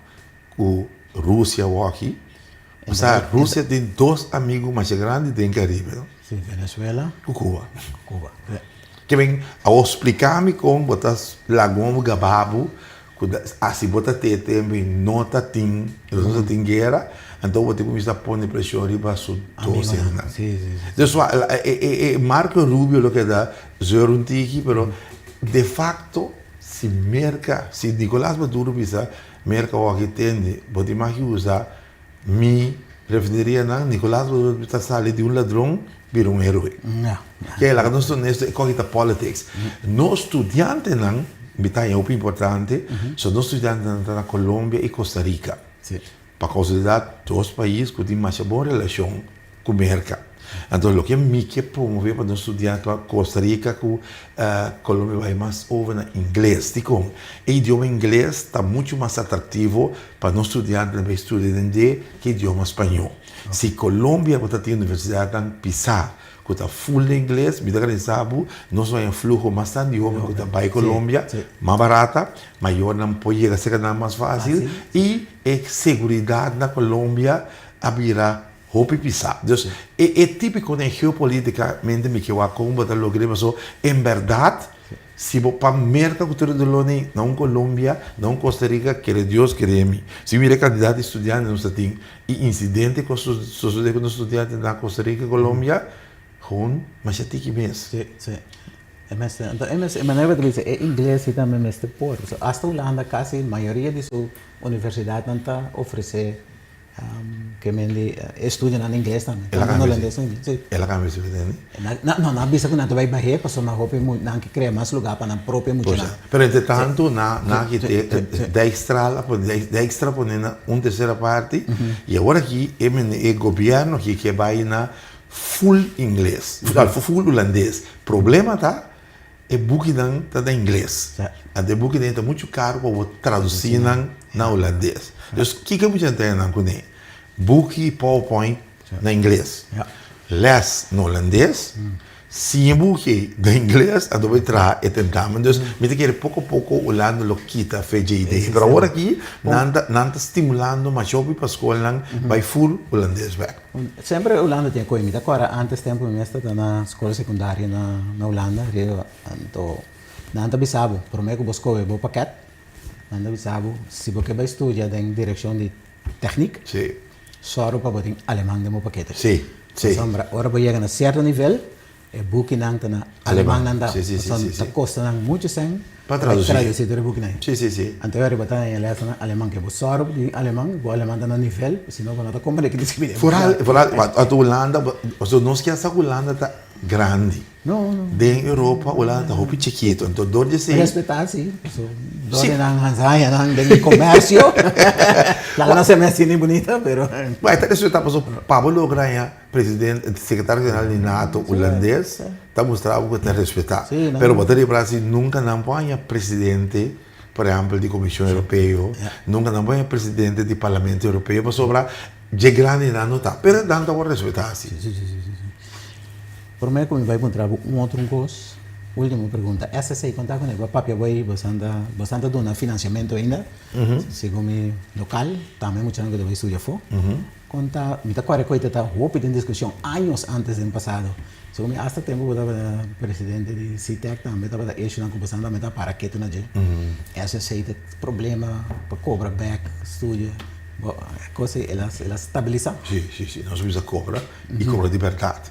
ku Rusia awor aki, Osea, Rusia tin dos amigu masha grandi den Caribe, no? Sí, Venezuela. Ku Cuba. Cuba, sí. Ke men, awor splika mi kon bo ta laga un gaba bo ku si bo ta te tempu i no ta tin, no ta tin guera, anto bo tin kuminsá pone preshon riba su dos hendenan. Sí, sí, sí. Dus e Marco Rubio lo keda zeur un tiki, pero de facto si Merka, si Nicolas Maduro bisa Merka wou aki tende, bo tin mag usa Mi refinerianan, Nicolas Maduro ta sali di un ladron bira un heroe. Kei laga nos ta honesto, e koki ta politics. Nos studiantenan, mi ta haña hopi importante, so nos studiantenan ta na Colombia y Costa Rica. Pa casualidad, dos pais cu tin masha bon relacion cu Merca. Anto loke mi ke promove pa nos studiante pa Costa Rica cu Colombia bai mas over na ingles. Dikon? E idioma ingles ta mucho mas atractivo pa nos studiantenan bai studia den dje ke idioma spañó. Si Colombia bo ta tin universidadnan pisá cu ta full den ingles, mi ta garantisa bo nos lo haña fluho mas tantu di hoben cu ta bai Colombia, mas barata, mayornan por yega cerca nan mas facil y e seguridad na Colombia a bira Hopi pisá. Dus, e e típiko den geopolitikamente mi ke wak kon bo ta logr'é paso en bèrdat si bo pa Merka ku tur e dolónan na un Colombia, na un Costa Rica, kere Dios kere mi. Si mira e kantidat di studiante nos ta tin i insidente ku a sosodé ku nos studiante na Costa Rica i Colombia, gewoon masha tiki mes. Sí, sí. E mester, anto e mester, e manera ku ta bisa e ingles si tambe mester por. Pasobra asta Hulanda kasi mayoria di su universidatnan ta ofresé Ke men di e studionan na ingles tambe. El a Tanto cambia holandes si. como ingles, si. El a cambia si pretende? Na, no, nan a bisa ku nan ta bai bah'é pasobra nan hopi mu, nan ke krea mas lugá pa nan propio muchanan. Posa. Pero entre tanto na, Si, na si, ki si, si. Dijkstra a pone, Dijkstra a pone na un tercera parti y awor aki e mene e gobierno aki ke bai na full ingles, full hulandes. Problema ta E bukinan ta na ingles. Anto e bukinan ta muchu karu pa bo tradusí nan na hulandes. Dus kiko bo ta nan kuné? Buki i powerpoint na ingles. Lès na hulandes. Siña e buki ei na ingles, anto bo e traha e tentamen. Dus mi ta kere poko poko Hulanda lo kita fe dje idea. Pero awor aki nan ta nan ta stimulando masha hopi pa skolnan bai ful hulandes bèk. Semper Hulanda tin e koe. Mi ta kòrda ántes tempu mi mes ta na skol sekundario na na Hulanda, riba anto nan ta bisa bo promé ku bo skohe bo pakèt, nan ta bisa bo si bo ke bai studia den direkshon di tèknik, sòru pa bo tin aleman den bo pakete. Pasobra ora bo yega na sierto nivel E bukinan ta na aleman nan ta pasobra ta kosta nan muchu sèn pa tradusi tur e bukinan. Anto e riba ta haña lès na aleman ke bo sòru di aleman bo aleman ta na nivel sino bo no ta komprende ke ta skibi den. Foral foral anto Hulanda pasobra nos kier sa ku Hulanda ta grandi den Europa Hulanda ta hopi chikitu anto dor di esei. Respetá si pasobra dor di nan haña nan den komersio laga nan se mester ni bunita pero. Bo ta respetá pasobra pa bo logra haña. Presidente, Secretario General di NATO Hulandes ta mustra bo cu ta respeta. Pero bo ta ripara si nunca nan por haña presidente, por ehempel, di Comision Europeo, nunca nan por haña presidente di Parlamento Europeo pasobra dje grandi nan no ta. Pero nan ta worde respeta si. Prome cu mi bay puntra bo un otro cos, ultimo pregunta. SSA con ta cu bo papia bo ey bosan ta duna financiamento ainda? Segun mi local, tambe muchanan cu ta bay studia afo. Kon ta, mi ta kore ku e ta hopi den diskushon años antes den pasado. Segun mi asta tempu ku tabata presidente di CTEC tambe tabata issuenan ku bosan tambe ta para ketu na dje. SSC ta problema pa kobra bek studio. Bo e kos ei el a el a stabilisa. Si, si, si. Nos bisa kobra i kobra di bèrdat.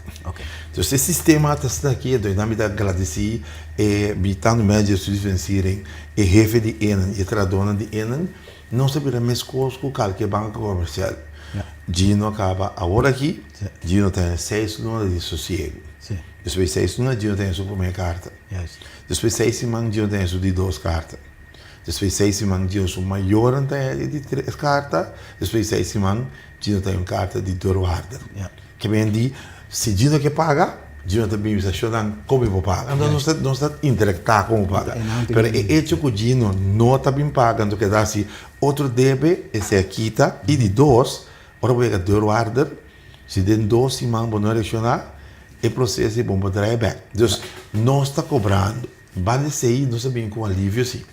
Entonces e sistema ta asina aki, entonces nan mi ta gradisí e mi tantu manager di studiefinanciering, e hefe di enen i e trahadónan di enen. Nos a bira meskos ku kalke banko komersial. Gino a kaba awor aki, Gino ta den seis luna di sosiegu. Despues di seis luna Gino ta den su promé karta. Despues di seis siman Gino ta den su di dos karta. Despues di seis siman Gino su mayornan ta den e di tres karta. Despues di seis siman Gino ta den un karta di deurwaarder. Ke men di. Si Gino ke paga, Gino ta bin bisa shownan kon mi por paga. Anto nos ta nos ta interaktá kon bo paga. Pero e echo ku Gino no ta bin paga anto keda hasi otro debe esei a kita. I di dos, ora bo yega deurwaarder, si den dos siman bo no reakshoná, e proseso ei bo por trae bèk. Dus nos ta kobrando. Banda esei nos a bin ku un alivio si.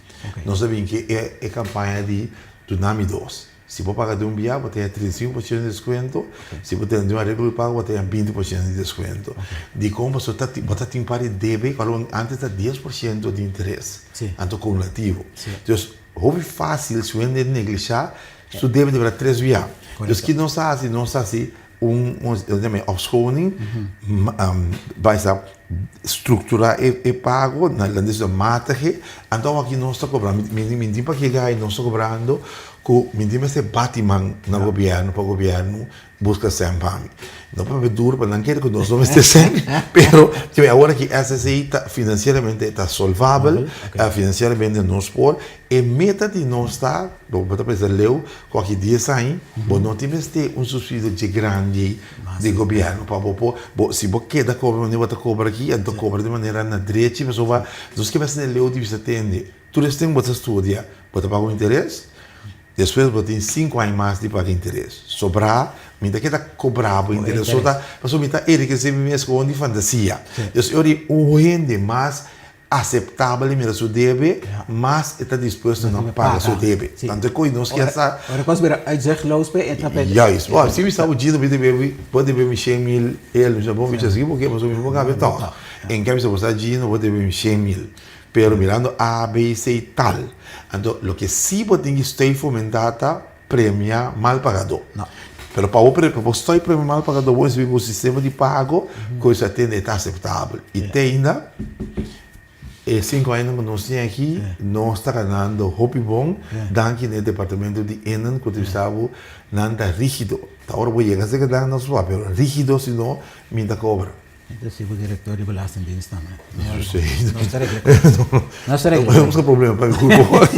Nos a bin ku e kampaña di Dunami dos. Si bo paga di un bia bo ta haña 35% di deskuento, si bo tene di un areglo di pago bo ta haña 20% di deskuento. Dikon? Pasobra ta bo ta tin par di debe ku algun antes ta 10% di interes, anto kumulativo. Dus hopi fásil si un hende neglishá su debe ta bira tres bia. Dus ki nos a hasi? Nos a hasi un opschoning, bai sa strukturá e pago na nan disa matige, anto awor aki nos ta kobra, mi tin pa ke gai nos ta kobrando ku mi tin mester bati man na gobièrnu pa gobièrnu buska sèn pa mi. No papia duru pa nan kere ku nos no mester sèn, pero awor aki SSI ta finansieramente ta solvabel, finansieramente nos por, e meta di nos ta, bo ta pensa leu, ku aki dies aña bo no tin mester un supsidio dje grandi di gobièrnu pa bo por, bo si bo keda kobra manera bo ta kobra aki, anto kobra di manera na drechi pasobra nos ke mester leu di bisa tende. Tur es tempu bo ta studia, bo ta paga un interes, despues bo tin sinku aña mas di paga interes. Sobrá, mi ta keda kobra bo interes, so ta, pasobra mi ta enrikesé mi mes ku di fantasia. Dus e ora di un hende mas aseptabel di mira su debe, mas e ta dispuesto na paga su debe. Tantu e koe nos kier sa. Ora kos bira uitzichtloos p'e e ta p'e. Juist. Bo, si mi sa bo djis bo debe, bo debe mi shen mil el, mi sa bo mi ta sigui bo ke pasobra mi no por gabe tòg. En kambio si bo sa djis bo debe mi shen mil. Pero mirando A, B, C tal. Anto loke si bo tin ki stoi fomentá ta premia mal pagadó. Pero pa bo pa bo stoi premia mal pagadó bo mester bin ku un sistema di pago ku esei a tende e ta aseptabel. I te ainda e sinku añanan ku nos tin aki nos ta ganando hopi bon danki na e departamento di Enen ku ta bisa bo nan ta rigido. Ta ora bo yega serka nan nan suave pero rigido si no mi ta kobra. Ento si bo director di belastingdienst tambe. Sí. Nos ta regla cos. Nos ta regla cos. Busca problema pa mi culpa.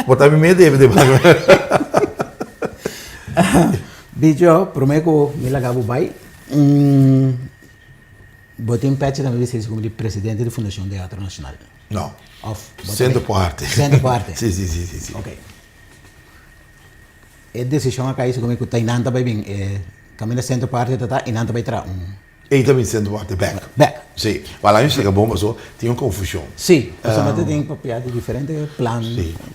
Bo ta mi mete de Bicho, prome cu mi laga bo bay, bo tin pecha tambe di ser como di presidente di Fundacion Teatro Nacional? No. Of Centro por Arte. Centro por Arte. Sí, sí, sí, sí. Ok. E desishon a kai segun ku Tainan ta bai bin e kaminda Centro Party ta ta i nan ta bai traha un. Ei ta bin Centro Party bek. Bek. Si. Wal aña sega bon paso tin un konfushon. Si. Pasobra ta tin papia di diferente plan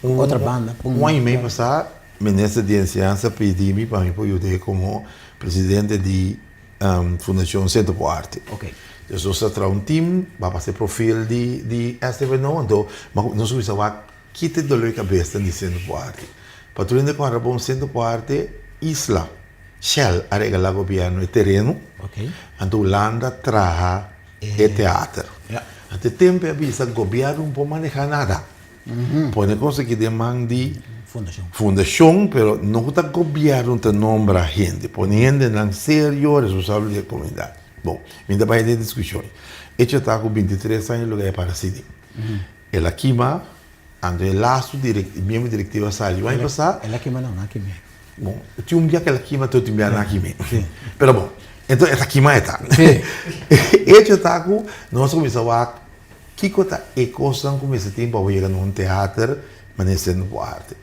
ku otro banda. Un aña i mei pasá minister di enseñansa pidi mi pa mi por yud'é komo presidente di Fundashon Centro por Arte. Ok. Dus nos ta traha un team, ba pasa e profil di STVNO anto nos kuminsá wak Kita e dolor di kabes ta di Sentro por Arte? Pa tur hende ku a bon Sentro por Arte, Isla, Shell a regalá gobièrnu e tereno, anto Hulanda traha e teater. Anto e tempu e a bisa gobièrnu no por manehá nada. Pone kos aki den man di fundashon, pero no ku ta gobièrnu ta nombra hende. Pone hendenan serio, responsabel di e komunidat. Bon, mi ta bai den e diskushon. Echo ta ku bintitres aña lo e para asina. El a kima, anto e lastu direk, miembro direktivo a sali. Aña pasá. El a kima no, no a kim'é. Bon, tin un bia ku el a kima, tin otro bia no a kim'é. Pero bon, enton e ta kima e ta. Echo ta ku nos a kuminsá wak kiko ta e kosnan ku mester tin pa bo yega na un teater manera Centro por Arte.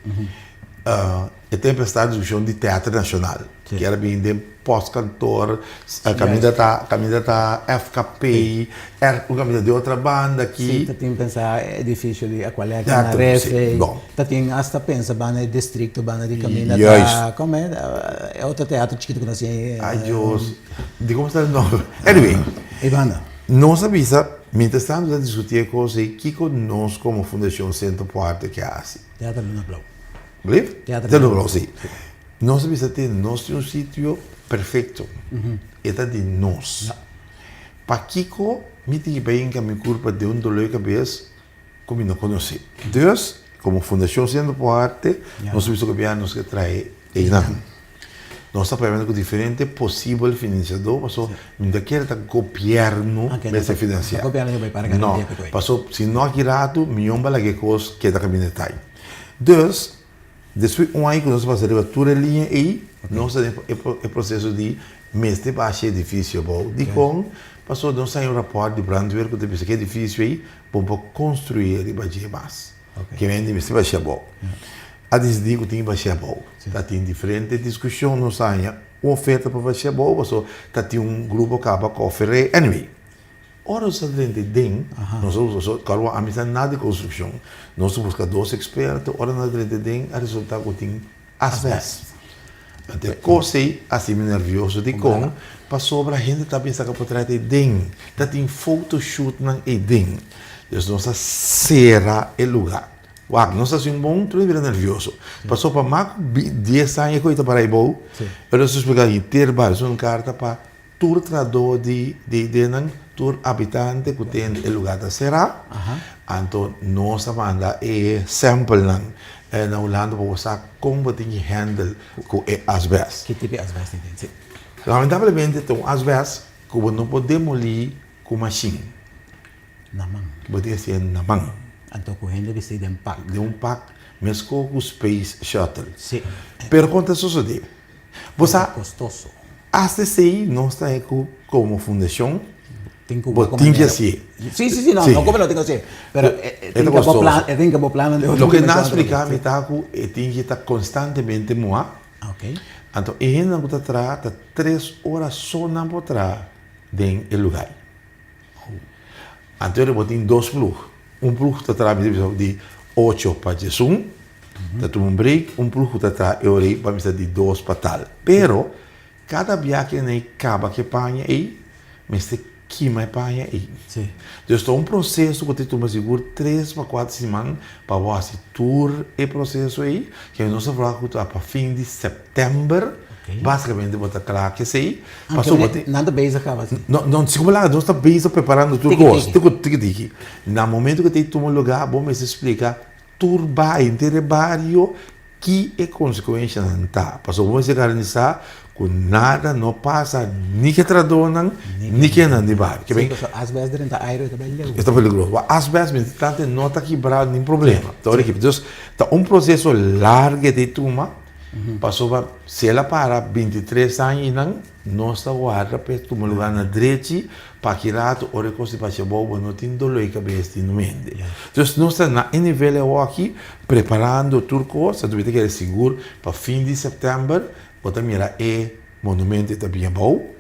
E tempu esta diskushon di Teater Nashonal, ku era bin den postkantoor, kaminda ta kaminda ta FKP, er un kaminda di otra banda aki. Sí, ta tin pensa edifisio di Aqualectra na Refe, ta tin asta pensa banda di distrikto, banda di kaminda ta, komo e, e otro teatro chikitu ku nos tin. Ay Dios, di komo sta e nomber? Anyway. E banda. Nos a bisa, mientras tanto ta diskuti e kos ei, kiko nos komo Fundashon Sentro por Arte ke hasi? Teatro Luna Blou. Blief? Teatro Luna Blou, si. Nos a bisa te nos tin un sitio perfecto. E ta di nos. Pakiko mi tin ki bai hinka mi kurpa den un dolor di kabes ku mi no konosé? Dus, komo Fundashon Centro por Arte, nos a bisa gobièrnu nos ke trae einan. Nos ta papia ku diferente posibel finansiadó paso mi ta kere ta gobièrnu mester finansiá. No, paso si no aki ratu mion bala ke kos keda kaminda ta ei. Dus, despues un aña ku nos a pasa riba tur e liña ei, nos ta den e proseso di. Mester basha e edifisio abou. Dikon? Pasobra nos haña un rapòrt di brandweer ku ta bisa ku e edifisio ei bo por konstruí riba dje mas. Ke men di mester basha abou. A disidí ku tin basha abou. Ta tin diferente diskushon, nos haña un oferta pa basha abou pasobra ta tin un grupo kaba ku ofer'é. Anyway, ora nos a drenta den, nos a buska, kòrda ami ta na di konstrukshon, nos a buska dos eksperto, ora nos a drenta den a resultá ku tin Asbest. Anto e kos ei a hasi mi nervioso. Dikon? Pasobra hende ta bin saka potret ei den. Ta tin fotoshootnan ei den. Dus nos a sera e lugá. Wak, nos a hasi un bon tur a bira nervioso. Pasobra pa mas ku dies aña ku ei ta para ei bou, pero nos a splika henter bario. Nos a un karta pa Tur trahadó di idenan, tur habitante ku tende e lugá ta será, anto nos ta manda e samplenan na Hulanda pa bo sa kon bo tin ki handle ku e asbest. Ki tipo di asbest tin tin? Lamentablemente ta un asbest ku bo no por demolí ku mashin. Na man. Bo tin hasié na man. Anto ku hende bisti den pak. Den un pak, meskos ku space shuttle. Sí. Pero kon ta sosodé? Bo sa, Kostoso. hasta esei nos ta e ku komo fundashon Tin ku bo tin ke hasié. Sí, sí, sí, no, Sí. no komo no tin ku hasié. Pero e E tin ta ke bo kostoso. plan, e tin ke bo plannan den otro Loke nan a dimenshon splika atrobe. mi ta ku e tin ke ta konstantemente muhá. Ok. Anto e hendenan ku ta traha ta tres ora so nan por traha den e lugá ei. Anto bo tin dos ploeg. Un ploeg ta traha mi ta bisa di ocho pa diesun, ta tuma un break, un ploeg ku ta traha e ora ei pa mester di dos pa tal. Pero kada bia ku nan kaba ku e paña ei, mester kima e paña ei. Dus ta un proseso ku ta tuma sigur tres pa kuater siman pa bo hasi tur e proseso ei. Ke nos ta verwacht ku ta pa fin di sèptèmber basikamente bo ta kla ku esei. Pasobra bo tin. Nan ta bezig kaba si. No, no, si como laga nos ta bezig preparando tur Tiki cos, tiki. tiki tiki tiki. Na momento cu ta tuma lugar bo mester splica tur ba henter e bario ki e consecuencianan ta. Pasobra bo mester garantisa cu nada no pasa ni cu e trahadornan ni cu esnan di bario. Si, pasobra asbest drenta aire e ta bay leu. E ta peligroso. Bo asbest mientras tanto no ta kibra nin problema. Ta ora ki, dus ta un proceso largo e ta tuma. Pasobra si el a para bintitres aña i nan, nos ta warda pa e tuma lugá na drechi, pa ki rato ora e kos di pasha abou bo no tin doló di kabes di no hende. Dus nos ta na e nivel awoki preparando tur kos, anto mi ta kere sigur pa fin di sèptèmber bo ta mira e monumento e ta bin abou.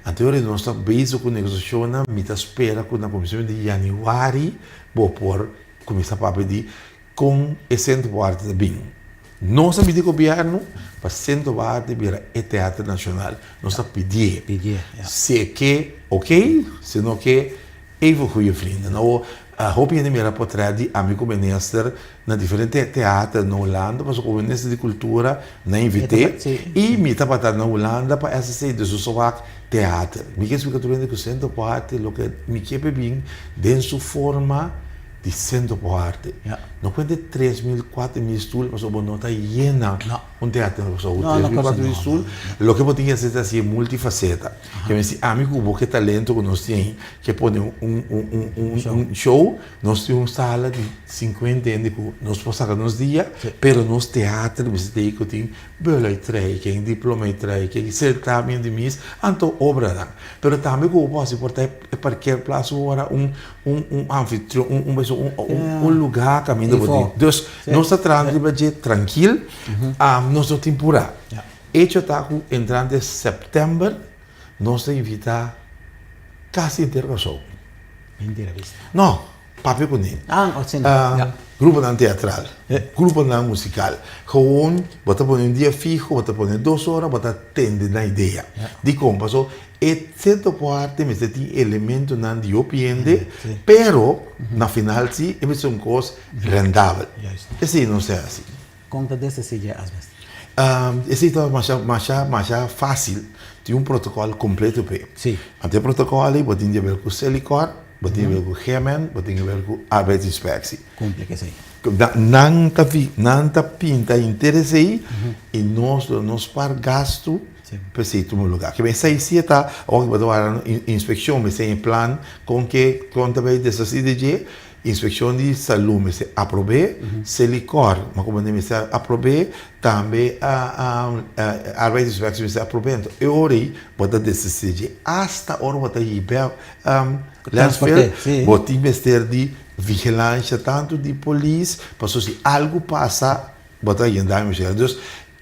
Anto ora nos ta bezig ku negosiashonnan, mi ta spera ku na kuminsamentu di yanüari bo por kuminsá papia di Kon e Sentro pa Arte ta bin? Nos a pidi gobièrnu pa Sentro pa Arte bira e teatro nashonal. Nos ta pidié. Pidié, ya. Si e ke, ok, si no ke, even goeie vrienden. Nou, hopi hende mira potrèt di ami ku minister na diferente teater na Hulanda, pasobra ku minister di kultura nan invit'é i mi tabata na Hulanda pa SSC, dus nos a wak teater. Mi ke splika tur hende ku Sentro pa Arte loke mi ke pa e bin den su forma di Centro por Arte. No cuenta 3000, 4000 stoel pasobra bo no ta yena un teatro na Kòrsou ku 3000, 4000 stoel. Loke bo tin ke hasi ta hasi multifaceta. Ke mester ami ku bo ke talento ku nos tin ke pone un show, nos tin un sala di 50 hende ku nos por saka nos dia, pero nos teatro mester ta ei ku tin beluitreiking, diplomaitreiking, certamen di mis, anto obranan. Pero tambe ku bo por hasi por ta e parkeerplaats ora un un un anfitrion un un beso un un un lugá kaminda bo tin. Dus nos ta trahando riba dje trankil, nos no tin purá. Echo ta ku entrante sèptèmber nos ta invitá kasi henter Kòrsou. Mentira bista. No, papia kuné. Gruponan teatral, gruponan musikal. Gewoon bo ta pone un dia fiho, bo ta pone dos ora, bo ta tende nan idea. Dikon? Pasobra E Centro por Arte mester tin elementonan di hopi hende, pero na final si e mester un kos rendabel. Esei no sea asi. Kon ta deshací dje asbest? Esei ta masha, masha, masha fácil. Tin un protocol completo p'e. Sí. Anto e protocol ei bo tin di haber ku Selikor, bo tin di haber ku GMN, bo tin di haber ku Arbeidsinspectie. Kumpli ku esei. Nan ta, nan ta pinta henter esei i nos lo no spar gastu. Pa esei tuma lugá. Ke esei si e ta awor ku bo ta wak inspekshon mester e plan kon ke kon ta bai deshasí di dje, inspekshon di salú mester aprob'é, Selikor ma komo mester aprob'é, tambe Arbeidsinspectie mester aprob'é. Anto e ora ei bo ta deshasí di dje. Asta ora bo ta hib'é landfill bo tin mester di vigilansha tantu di polis pasobra si algu pasa bo ta yenda mester. Dus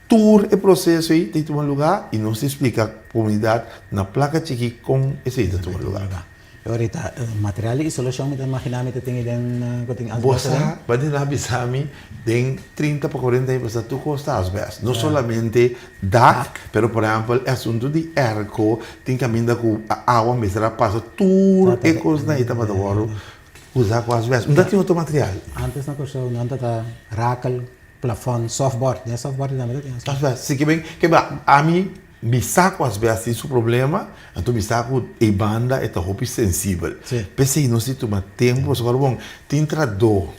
Tur e proseso ei ta tuma lugá i nos ta splika komunidat na plaka chikí kon esei ta tuma lugá. E ora ei ta material di isolashon mi ta imaginá mi ta tin ei den ku tin asbèst aden. Bo sa, bo a bisa mi den 30 pa 40 aña pasá tur kos ta asbèst. No solamente dak, pero por ehèmpel e asuntu di èrko tin kaminda ku awa mester a pasa tur e kosnan ei tabata wòrdu usá ku asbèst. No ta tin otro material. Ántes na Kòrsou nan ta ta rakel. Plafon, softboard, den softboard tambe ta tin asbest. Asbest, si ke ben, ke ba, ami mi sa ku asbest tin su problema, anto mi sa ku e banda e ta hopi sensibel. Si. P'esei nos tin tuma tempu, pasobra ora bon, tin tradó,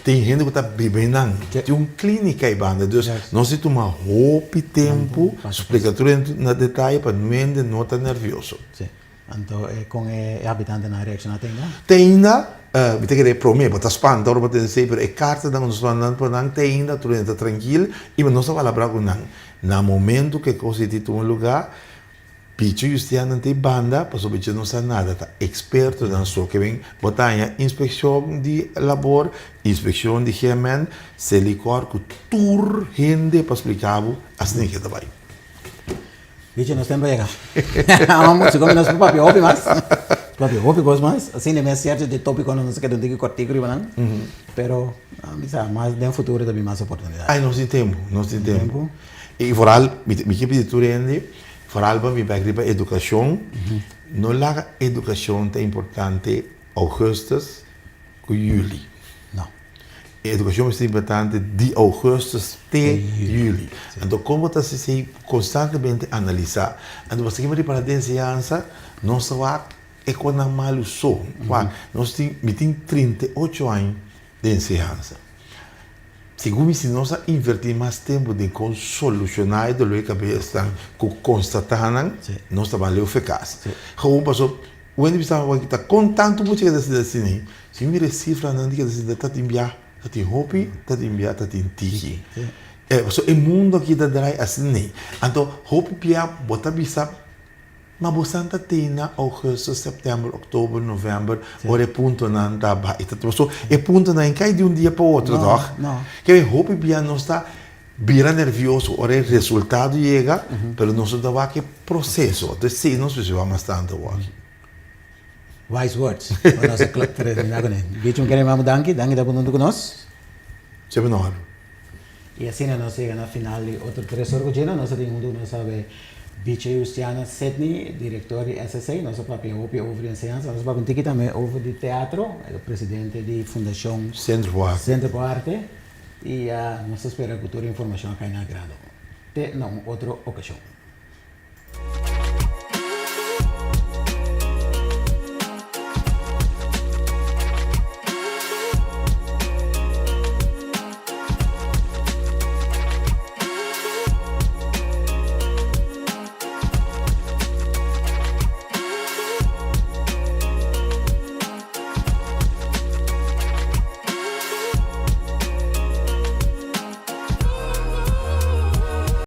tin hende ku ta biba einan, tin un klínika ei banda, dus nos tin tuma hopi tempu splika tur hende na detaye pa nuende no ta nervioso. Si. Anto e kon e habitantenan a reakshoná te ainda? Te ainda, mi ta kere promé, bo ta spanta ora bo tende esei, pero e kartanan ku nos manda pa nan te ainda tur hende ta trankil i nos ta palabrá ku nan. Na momentu ku e kos ei tuma lugá, Picho Justianan ta e banda pasobra dje no sa nada, ta ekspertonan so ke bin. Bo ta haña inspekshon di labor, inspekshon di GMN, Selikor ku tur hende pa splika bo asina ke ta bai. Bichi nos tempo a yega. Amo si come nos por papia hopi mas. Papia hopi cos mas. Asina mes cierto di topico nos a keda un tiki cortico riba nan. Pero mi sa mas den futuro ta bin mas oportunidad. Ay nos tin tempo, nos tin tempo. Y vooral mi mi ke pidi tur hende, vooral pa mi bek riba educacion, no laga educacion ta importante augustus ku juli. No. E edukashon mester importante di ougùstùs te yüli. Anto kon bo ta hasi esei? Konstantemente analisá. Anto pasobra ki bo ripará den enseñansa, nos ta wak e konan malu so. Wak, nos tin, mi tin 38 aña den enseñansa. Segun mi, si nos a invertí mas tempu den kon solushoná e doló di kabesnan ku konstatá nan, nos ta ban leu fe kas. Gewoon pasobra Wendy bisa mi ta kon tantu mucha ke ta sinta asina? Si mi mira e sifranan di ke ta sinta ta tin bia ta tin hopi ta tin bia ta tin tiki. So e mundo aki ta drai asina. Anto hopi bia bo ta bisa ma bo san ta tin na augustus, september, oktober, november ora e puntonan ta bai. So e puntonan e kai di un dia pa otro toch? Ke hopi bia nos ta bira nervioso ora e resultado yega, pero nos no ta wak e proceso. Entonces si nos mester wak mas tanto awor. Wise words. Pa nos a termina kuné. Bichi mi kere mama danki, danki ta punto ku nos. Siempre un honor. I asina nos yega na final di otro Tres Ora ku Gina. Nos a tin huntu ku nos awe Bichi Justiana Sidney, director di SSA. Nos a papia hopi over di enseñansa. Nos a papia un tiki tambe over di teatro. E ta presidente di Fundacion Centro por Arte. Centro por Arte. I nos ta spera ku tur e informashon a kai na agrado. Te na un otro okashon.